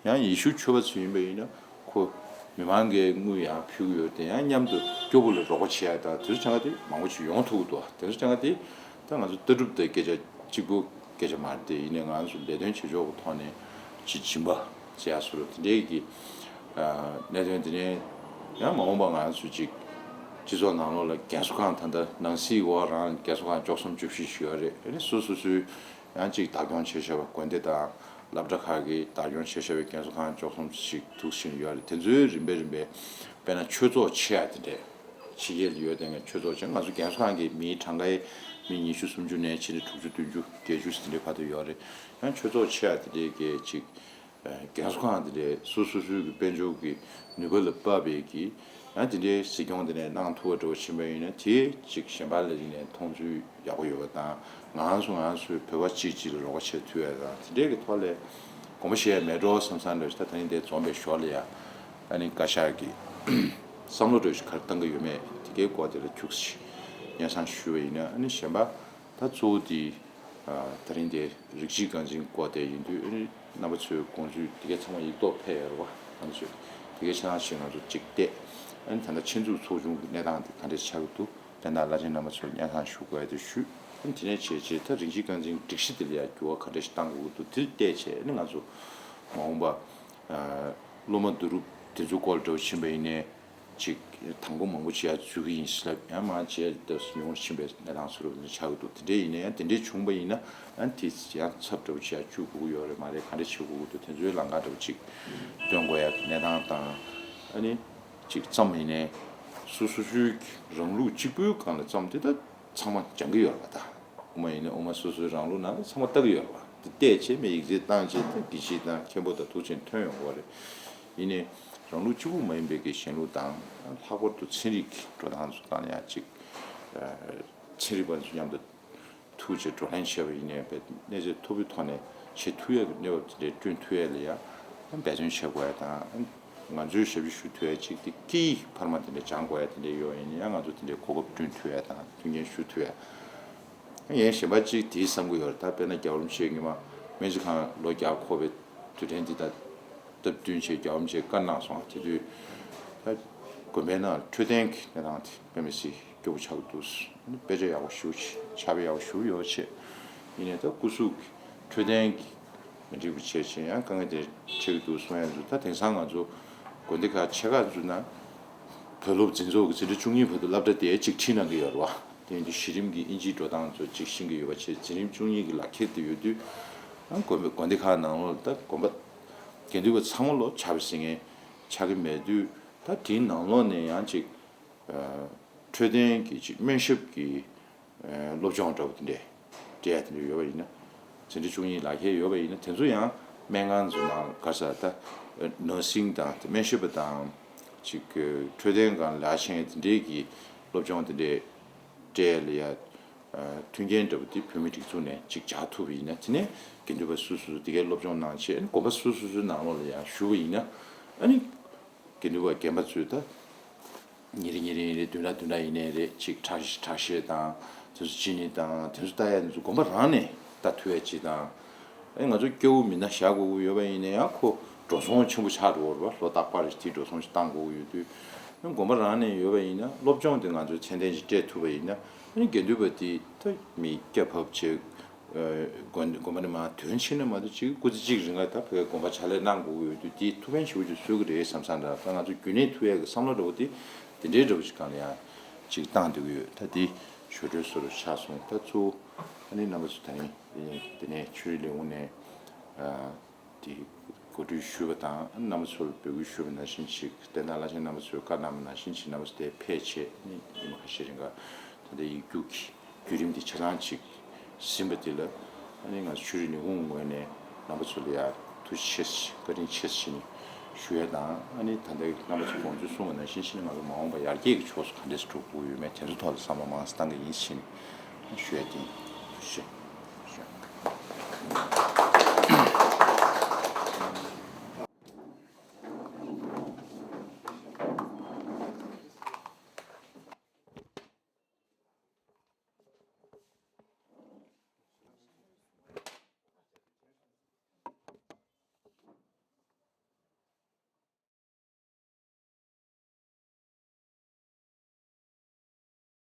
རེད། ཡང་ཡེ་ཤུ་ཆོས་པ་ཚོ་ཡིན་པ་ཡིན་ན་ཁོ་མི་མང་གིས་དངུལ་ཡང་ཕུལ་གྱི་ཡོད་དེ་ཡང་མཉམ་དུ་སྐྱོ་པོ་ལ་རོགས་པ་བྱེད་ཡ་དང་དེ་ཚོ་ཆ་ང་དེ་མང་པོ་ཞིག་ཡོང་ཐུབ་ཀྱི་འདུག་དེ་ཚོ་ཆ་ང་དེ་ད་ང་ཚོ་ལྟ་གྲུབ་དང་སྐད་ཆ་གཅིག་པུ་སྐད་ཆ་མ་རེད་དེ་ཡིན་ནའི་ང་ཚོ་ལས་དོན་བྱེད་ཕྱོགས་ཀྱི་ཐོག་ནས་ཅིག་སྦྱིན་པ་བྱེད་ཡ་བཟོ་འདྲ་དེ་འདྲའི་གི་གནད་དོན་དེ་ནས་ཡང་མ་འོངས་པ་ང་ཚོ་ཅིག་སྤྱི་ཚོགས་ནང་ལོགས་ལ་རྒན་གསོ་ཁང་ད་ལྟ་ནང་སྲིད་འོག་རང་རྒན་གསོ་ཁང་བཅུ་གསུམ་བཅུ་བཞི་ཞིག་ཡོད་རེད། ཨ་ནི་སོ་སོ་སོའི་ཡང་ཅིག་བདག་སྐྱོང་བྱེད་བཞག་པ་དགོན་སྡེ་དང་སློབ་གྲྭ་ཁག་གིས་བདག་སྐྱོང་བྱེད་བཞག་པའི་རྒན་གསོ་ཁང་བཅུ་གསུམ་ཞིག་འདུག་བཞིན་ཡོད་རེད། དེ་ཚོའི་རིམ་པས་རིམ་པས་དཔེར་ན་ཆོས་ཚོགས་ཆེ་ཡ་དེ་འདྲས་ཕྱི་རྒྱལ་ལ་ཡོད་དེ་ངས་ཆོས་ཚོགས་ཆེ་ང་ཚོ་རྒན་གསོ་ཁང་གི་མིའི་གྲངས་ཀའི་མི་ཉི་ཤུ་སུམ་ཅུ་ནས་ཕྱིན་ནས་དྲུག་ཅུ་བདུན་ཅུ་བརྒྱད་ཅུ་ཞིག་དེ་འདྲའི་བར་དུ་ཡོད་རེད། ཡང་ཆོས་ཚོགས་ཆེ་ཡ་དེ་འདྲས་ཀྱི་ཅིག་རྒན་གསོ་ཁང་དེ་འདྲའི་སོ་སོ་སོའི་གི་དཔལ་འབྱོར་གྱི་ནུས་པ་ལ་དཔག་པའི་གི་ཡང་དེ་འདྲའི་གཟིགས་སྐྱོང་དེ་འདྲས་གནང་ཐུབ་པ་འདྲ་བོ་ཕྱིན་པ་ཡིན་ན་དེ་ཅིག་གཞན་པ་ལ་ཡིན་ནའི་མཐོང་ཚུལ་ཡག་པོ་ཡོད་པ་དང་ང་རང་ཚོ་ང་རང་ཚོའི་བོད་པ་གཅིག་གཅིག་ལ་རོགས་པ་བྱེད་ཐུབ་ཡ་དང་དེ་འདྲའི་གི་ཐོག་ལས་དགོངས་པ་བཞེས་ཡ་མེད་འགྲོ་བསམ་བསམ་འདྲ་ཞིག་ད་ད་ནི་འདིར་འཛོམས་པའི་ཞོར་ལ་ཡ་ཨ་ནི་བཀའ་ཤག་གི་བསམ་བློ་འདྲ་ཞིག་ག་རེ་བཏང་གི་ཡོད་མེད་དེ་གའི་སྐོར་དེ་ལ་ཁྱུག་ཙམ་སྙན་སེང་ཞུས་པ་ཡིན་ན། ཨ་ནི་གཞན་པ་ད་གཙོ་བོ་དེ་ཨ་ད་རིང་དེ་རིགས་གཅིག་རྐང་འཛིན་སྐོར་དེ་ཡིན་དུས་ཨ་ནི་རྣམ་པ་ཚོའི་དགོངས་ཚུལ་དེ་གའི་ཚང་མ་ཡིག་ཐོག་ཕེབས་ཡོད་རེད་བ། རྣམ་པ་ཚོས་དེ་གའི་ཆ་ཚང་ཞིག་ང་ཚོ་གཅིག་བལྟས། ཨ་ནི་ད་ལྟ་ཆེད་འཛུགས་ཚོགས་ཆུང་གི་གནས་སྟངས་དེ་ག་འདྲས་ཆགས་ཀྱི་འདུག་དེ་དག་བླ་ཆེན་རྣམ་པ་ཚོར་སྙན་སེང་ཞུ་དགོས་ཡ་དེ་ཞུས། ཨ་ནི་དེ་ནས་བྱས་རྗེས་ད་རིགས་གཅིག་རྐང་འཛིན་སྒྲིག་གཞི་དེ་ལ་ཡང་འགྱུར་བ་ག་འདྲ་ཞིག་གཏང་དགོས་ཀྱི་འདུག་དེ་བལྟས་བྱས་ཨ་ནི་ང་ཚོ་མ་འོངས་པ་སློབ་མ་བསྡུ་རུབ་དེ་ཚོའི་སྐོར་ལ་འདྲ་བོ་ཕྱིན་པ་ཡིན་ནའི་ཅིག་ དང་པོ་མང་པོ་བྱེད་ཡ་འཛུལ་གི་ཡིན་ཟེར་ལབ་ཡང་མ་བྱས་ཏེ་ཉུང་རུ་ཕྱིན་པའི་གནས་སྟངས་བཟོ་འདྲ་ཆགས་ཀྱི་འདུག་དེ་འདྲ་ཡིན་ན་ཡང་དེ་འདྲ་བྱུང་པ་ཡིན་ན་ཡང་དེ་ཡང་ཚབ་འདྲ་པོ་བྱེད་ཡ་བཅུག་དགོས་ཀྱི་ཡོད་རེད་མ་རེད། ག་འདྲ་བྱེད་དགོས་ཀྱི་འདུག་དེ་ཚོའི་ལམ་ཁ་འདྲ་པོ་ཅིག་སྟོན་དགོས་ཡ་གི་གནས་སྟངས་དང་། ཨ་ནི་ཅིག་ཙམ་ཡིན་ནའི་སོ་སོ་སོའི་རང་ལུགས་གཅིག་པུའི་སྒང་ལ་ཙམ་དེ་ད་ཚང་མ་སྦྱང་གི་ཡོད་རེད་པ། ད་དབུ་མ་ཡིན་ན་དབུ་མ་སོ་སོའི་རང་ལུགས་ནང་ལ་ཚང་མ་ལྟ་གི་ཡོད་རེད་པ། དེ་བལྟས་བྱས་མི་ཡིག་ཚད་བཏང་བྱས་ད་དགེ་བཤེས་དང་མཁན་པོ་དང་ཐུག་ཕྱིན་ཐོན་ཡོང་གི་རེད། ཡིན་ནའི་རང་ལུགས་གཅིག་པུ་མ་ཡིན་པའི་གི་གཞན་ལུགས་དང་། ལྷག་པར་དུ་ཚན་རིག་གི་འགྲོ་སྟངས་ཚོ་དང་ཡང་ཅིག་ཚན་རིག་པ་ཚོ་མཉམ་དུ་ཐུག་བྱས་བགྲོ་གླེང་བྱས་པ་ཡིན་ནའི་བས་གནས་ཚད་མཐོ་པོའི་ཐོག་ནས་བྱེད་ཐུབ་ཡ་གི་གནས་བབ་དེ་འདྲའི་བསྐྲུན་ཐུབ་ཡ་ལ་ཡང་འབད་བརྩོན་བྱེད་དགོས་ཡ་དང་། ང་ཚོའི་ཞབས་ཕྱི་ཞུ་ཐུབ་ཡ་ཅིག་དེ་སྐད་ཡིག་འཕར་མ་དེ་འདྲ་སྦྱང་དགོས་ཡ་དེ་འདྲ་ཡོད་ཡིན་ན་ཡང་ང་ཚོ་དེ་འདྲའི་གོ་སྐབས་བསྐྲུན་ཐུབ་ཡ་དང་མཐུན་རྐྱེན་ཞུ་ཐུབ་ཡ། ཡང་གཞན་པ་ཅིག་དེའི་བསམ་གྱི་ཡོད་རེད། ད་དཔེར་ན་རྒྱལ་བ་རིན་པོ་ཆེ་ཉི་མ་སྨན་རྩིས་ཁང་ལོ་བརྒྱ་འཁོར་བའི་དུས་དྲན་འདི་ད་སྟབས་བསྟུན་བྱས་རྒྱལ་བ་རིན་པོ་ཆེས་བཀའ་གནང་སོང་། དེ་དུས་ད་དགོན་པའི་ནང་འཕྲོད་བསྟེན་གྱི་གནས་སྟངས་དེ་དཔེ་མི་སྲིད་སྐྱོ་པོ་ཆགས་ཀྱི་འདུག་དཔེ་ཆ་ཡག་པོ་ཞེ་པོ་ཅིག་ཕྱག་དཔེ་ཡག་པོ་ཞེ་པོ་ཡོད་བྱས། ཡིན་ནའི་ད་སྐུ་གཟུགས་ཀྱི་འཕྲོད་བསྟེན་གྱི་མི་འགྲིག་པ་བྱས་བྱས་ཡང་དཀའ་ངལ་དེ་འཕྲད་ཀྱི་འདུག་གསུང་ཡ་འདུག་ད་དེང་སང་ང་ཚོ་དགོན་སྡེ་ཁག་ཆེ་ཁག་ཚོ་ན་བོད་སློབ་འཛིན་ཚོགས་ཀྱི་འཛིན་གྲྭ་བཅུ་གཉིས་བར་དུ་སློབ་གྲྭ་དེ་གཅིག་ཁྲིད་གནང་གི་ཡོད་རེད་བ། དེ་ཡིན་དུས་གཞི་རིམ་གྱི་དབྱིན་ཇིའི་འགྲོ་སྟངས་ཚོ་གཅིག་ཤེས་ཀྱི་ཡོད་པ་བྱས། འཛིན་རིམ་བཅུ་གཉིས་ཀྱི་ལག་ཁྱེར་དེ་ཡོད་དུས་ཨང་དགོན་པ་དགོན་སྡེ་ཁག་ནང་ལོགས་ལ་ད་དགོན་པ་དགེ་འདུན་པ་ཚང་མ་ལོ་ཕྱག་དཔེ་གཟིགས་མཁན་ཆགས་ཀྱི་མེད་དུས། ད་དེའི་ནང་ལོགས་ནས་ཡང་ཅིག་འཕྲོད་བསྟེན་གྱི་ཅིག་སྨན་ཞབས་ཀྱི་སློབ་སྦྱོང་འདྲ་པོ་དེ་འདྲས་སྤྲད་ཡ་དེ་འདྲ་ཡོད་པ་ཡིན་ན། འཛིན་གྲྭ་བཅུ་གཉིས་ལག་ཁྱེར་ཡོད་པ་ཡིན་ན་དེ་ཚོ་ཡང་སྨན་ཁང་ཚོ་ནང་ག་ས་ད་ནར་སིང་དང་དེ་སྨན་ཞབས་པ་དང་ཅིག་འཕྲོད་བསྟེན་སྒང་ལས་བྱེད་མཁན་དེ་འདྲས་ཀྱི་སློབ་སྦྱོང་དེ་འདྲས་སྤྲད་ཡ་ལ་ཡ་མཐུན་རྐྱེན་འདྲ་པོ་དེ་བོད་མིའི་སྒྲིག་འཛུགས་ནས་ཅིག་སྦྱར་ཐུབ་པ་ཡིན་ན། དེ་ནས་དགེ་འདུན་པ་སོ་སོ་སོ་དེ་གའི་སློབ་སྦྱོང་གནང་བྱས་དགོན་པ་སོ་སོ་སོའི་ནང་ལོགས་ལ་ཡང་ཞུགས་པ་ཡིན་ན། ཨ་ནི་དགེ་འདུན་པ་རྒན་པ་ཚོས་ད་ཉིན་རེ་ཉིན་རེ་ཉིན་རེ་བདུན་ཕྲག་བདུན་ཕྲག་ཡིན་ནའི་རེད། ཅིག་ཁྲག་ཁྲག་ཤེད་དང་དེ་ཚོ་ཅི་ནི་དང་དེ་ཚོ་ལྟ་ཡ་ཚོ་དགོན་པ་རང་ནས་ལྟ་ཐུབ་ཡ་ཅིག་དང་། ཨ་ནི་ང་ཚོ་སྐྱོ་བོ་མི་སྣ་བཞག་དགོས་ཀྱི་ཡོད་པ་ཡིན་ན་ཡང་ཁོ་འགྲོ་སོང་ཆེན་པོ་ཆགས་འགྲོ་བ་རེད་བ། ལོ་རྟག་པར་དེའི་འགྲོ་སོང་ཞིག་བཏང་དགོས་ཀྱི་ཡོད་དུས། ཨ་ནི་དགོན་པ་རང་ནས་ཡོད་པ་ཡིན་ན་སློབ་སྦྱོང་དེ་ང་ཚོས་ཚད་ལྡན་ཞིག་སྤྲད་ཐུབ་པ་ཡིན་ན། ཨ་ནི་དགེ་འདུན་པ་དེ་ད་མི་སྐྱ་བབས་བྱས། དགོན་དགོན་པ་ནས་མར་ཐོན་ཕྱིན་ན་མ་གཏོགས་ཅིག་སྐུ་ཚེ་གཅིག་རིང་ལ་ད་བོད་དགོན་པ་ཕྱག་ལས་གནང་དགོས་ཀྱི་ཡོད་དུས་དེ་ཐུགས་ཕན་ཞེ་པོ་ཅིག་གསོས་ཀྱི་རེད་བསམ་བསམ་འདྲ། ད་ང་ཚོ་རྒྱུན་གནས་ཐུབ་ཡས་ཀྱི་བསམ་བློ་འདྲ་བོ་དེ་དེ་འདྲའི་འདྲ་བོ་ཞིག་སྒང་ལ་ཡང་ཅིག་བཏང་བསྡད་ཀྱི་ཡོད། ད་དེ་ཞོར་འཕྲོས་བཟོ་འདྲ་ཆགས་སོང་། ད་གཙོ་བོ་ཨ་ནི་རྣམ་པ་ཚོ་ད་རིང་དེ་ནས་ཆོས་རིག་ལས་ཁུངས་ནས་དེ་གོ་སྒྲིག་ཞུས་པ་དང་། རྣམ་པ་ཚོར་འབོད་སྐུལ་ཞུས་པ་ནང་བཞིན་ཞིག་བསྟན་བདག་བླ་ཆེན་རྣམ་པ་ཚོས་བཀའ་གནང་བ་ནང་བཞིན་ཞིག་རྣམ་པ་ཚོ་དེ་ཕེབས་བྱས་ནས་ཉི་མ་ཁ་ཤས་རིང་ག་ད་ལྟའི་ཡིག་རྒྱུགས་ཀྱི་བརྒྱུད་རིམ་འདི་ཆ་ཚང་ཅིག་ཟིན་པ་འདི་ལ་ཨ་ནི་ང་ཚོ་ཆོས་རིག་ལས་ཁུངས་ངོས་ནས་རྣམ་པ་ཚོ་ལ་ཡང་ཐུགས་རྗེ་ཆེ་ཞེས་བཀའ་དྲིན་ཆེ་ཞེས་ཞུ་ཡ་དང་། ཨ་ནི་ད་ལྟའི་རྣམ་པ་ཚོ་དགོངས་ཚུལ་གསུངས་པ་ནང་བཞིན་ཞིག་ང་ཚོ་མ་འོངས་པ་ཡར་རྒྱས་ཀྱི་ཕྱོགས་སུ་ག་འདྲས་སུ་འགྲོ་དགོས་ཡོད་མེད་དེ་ཚོ་ཐོག་ལ་བསམ་བློ་མང་ཙམ་བཏང་གི་ཡིན་ཞེས་ཞུ་ཡ་དེ་ཡིན། ཐུགས་རྗེ་ཆེ།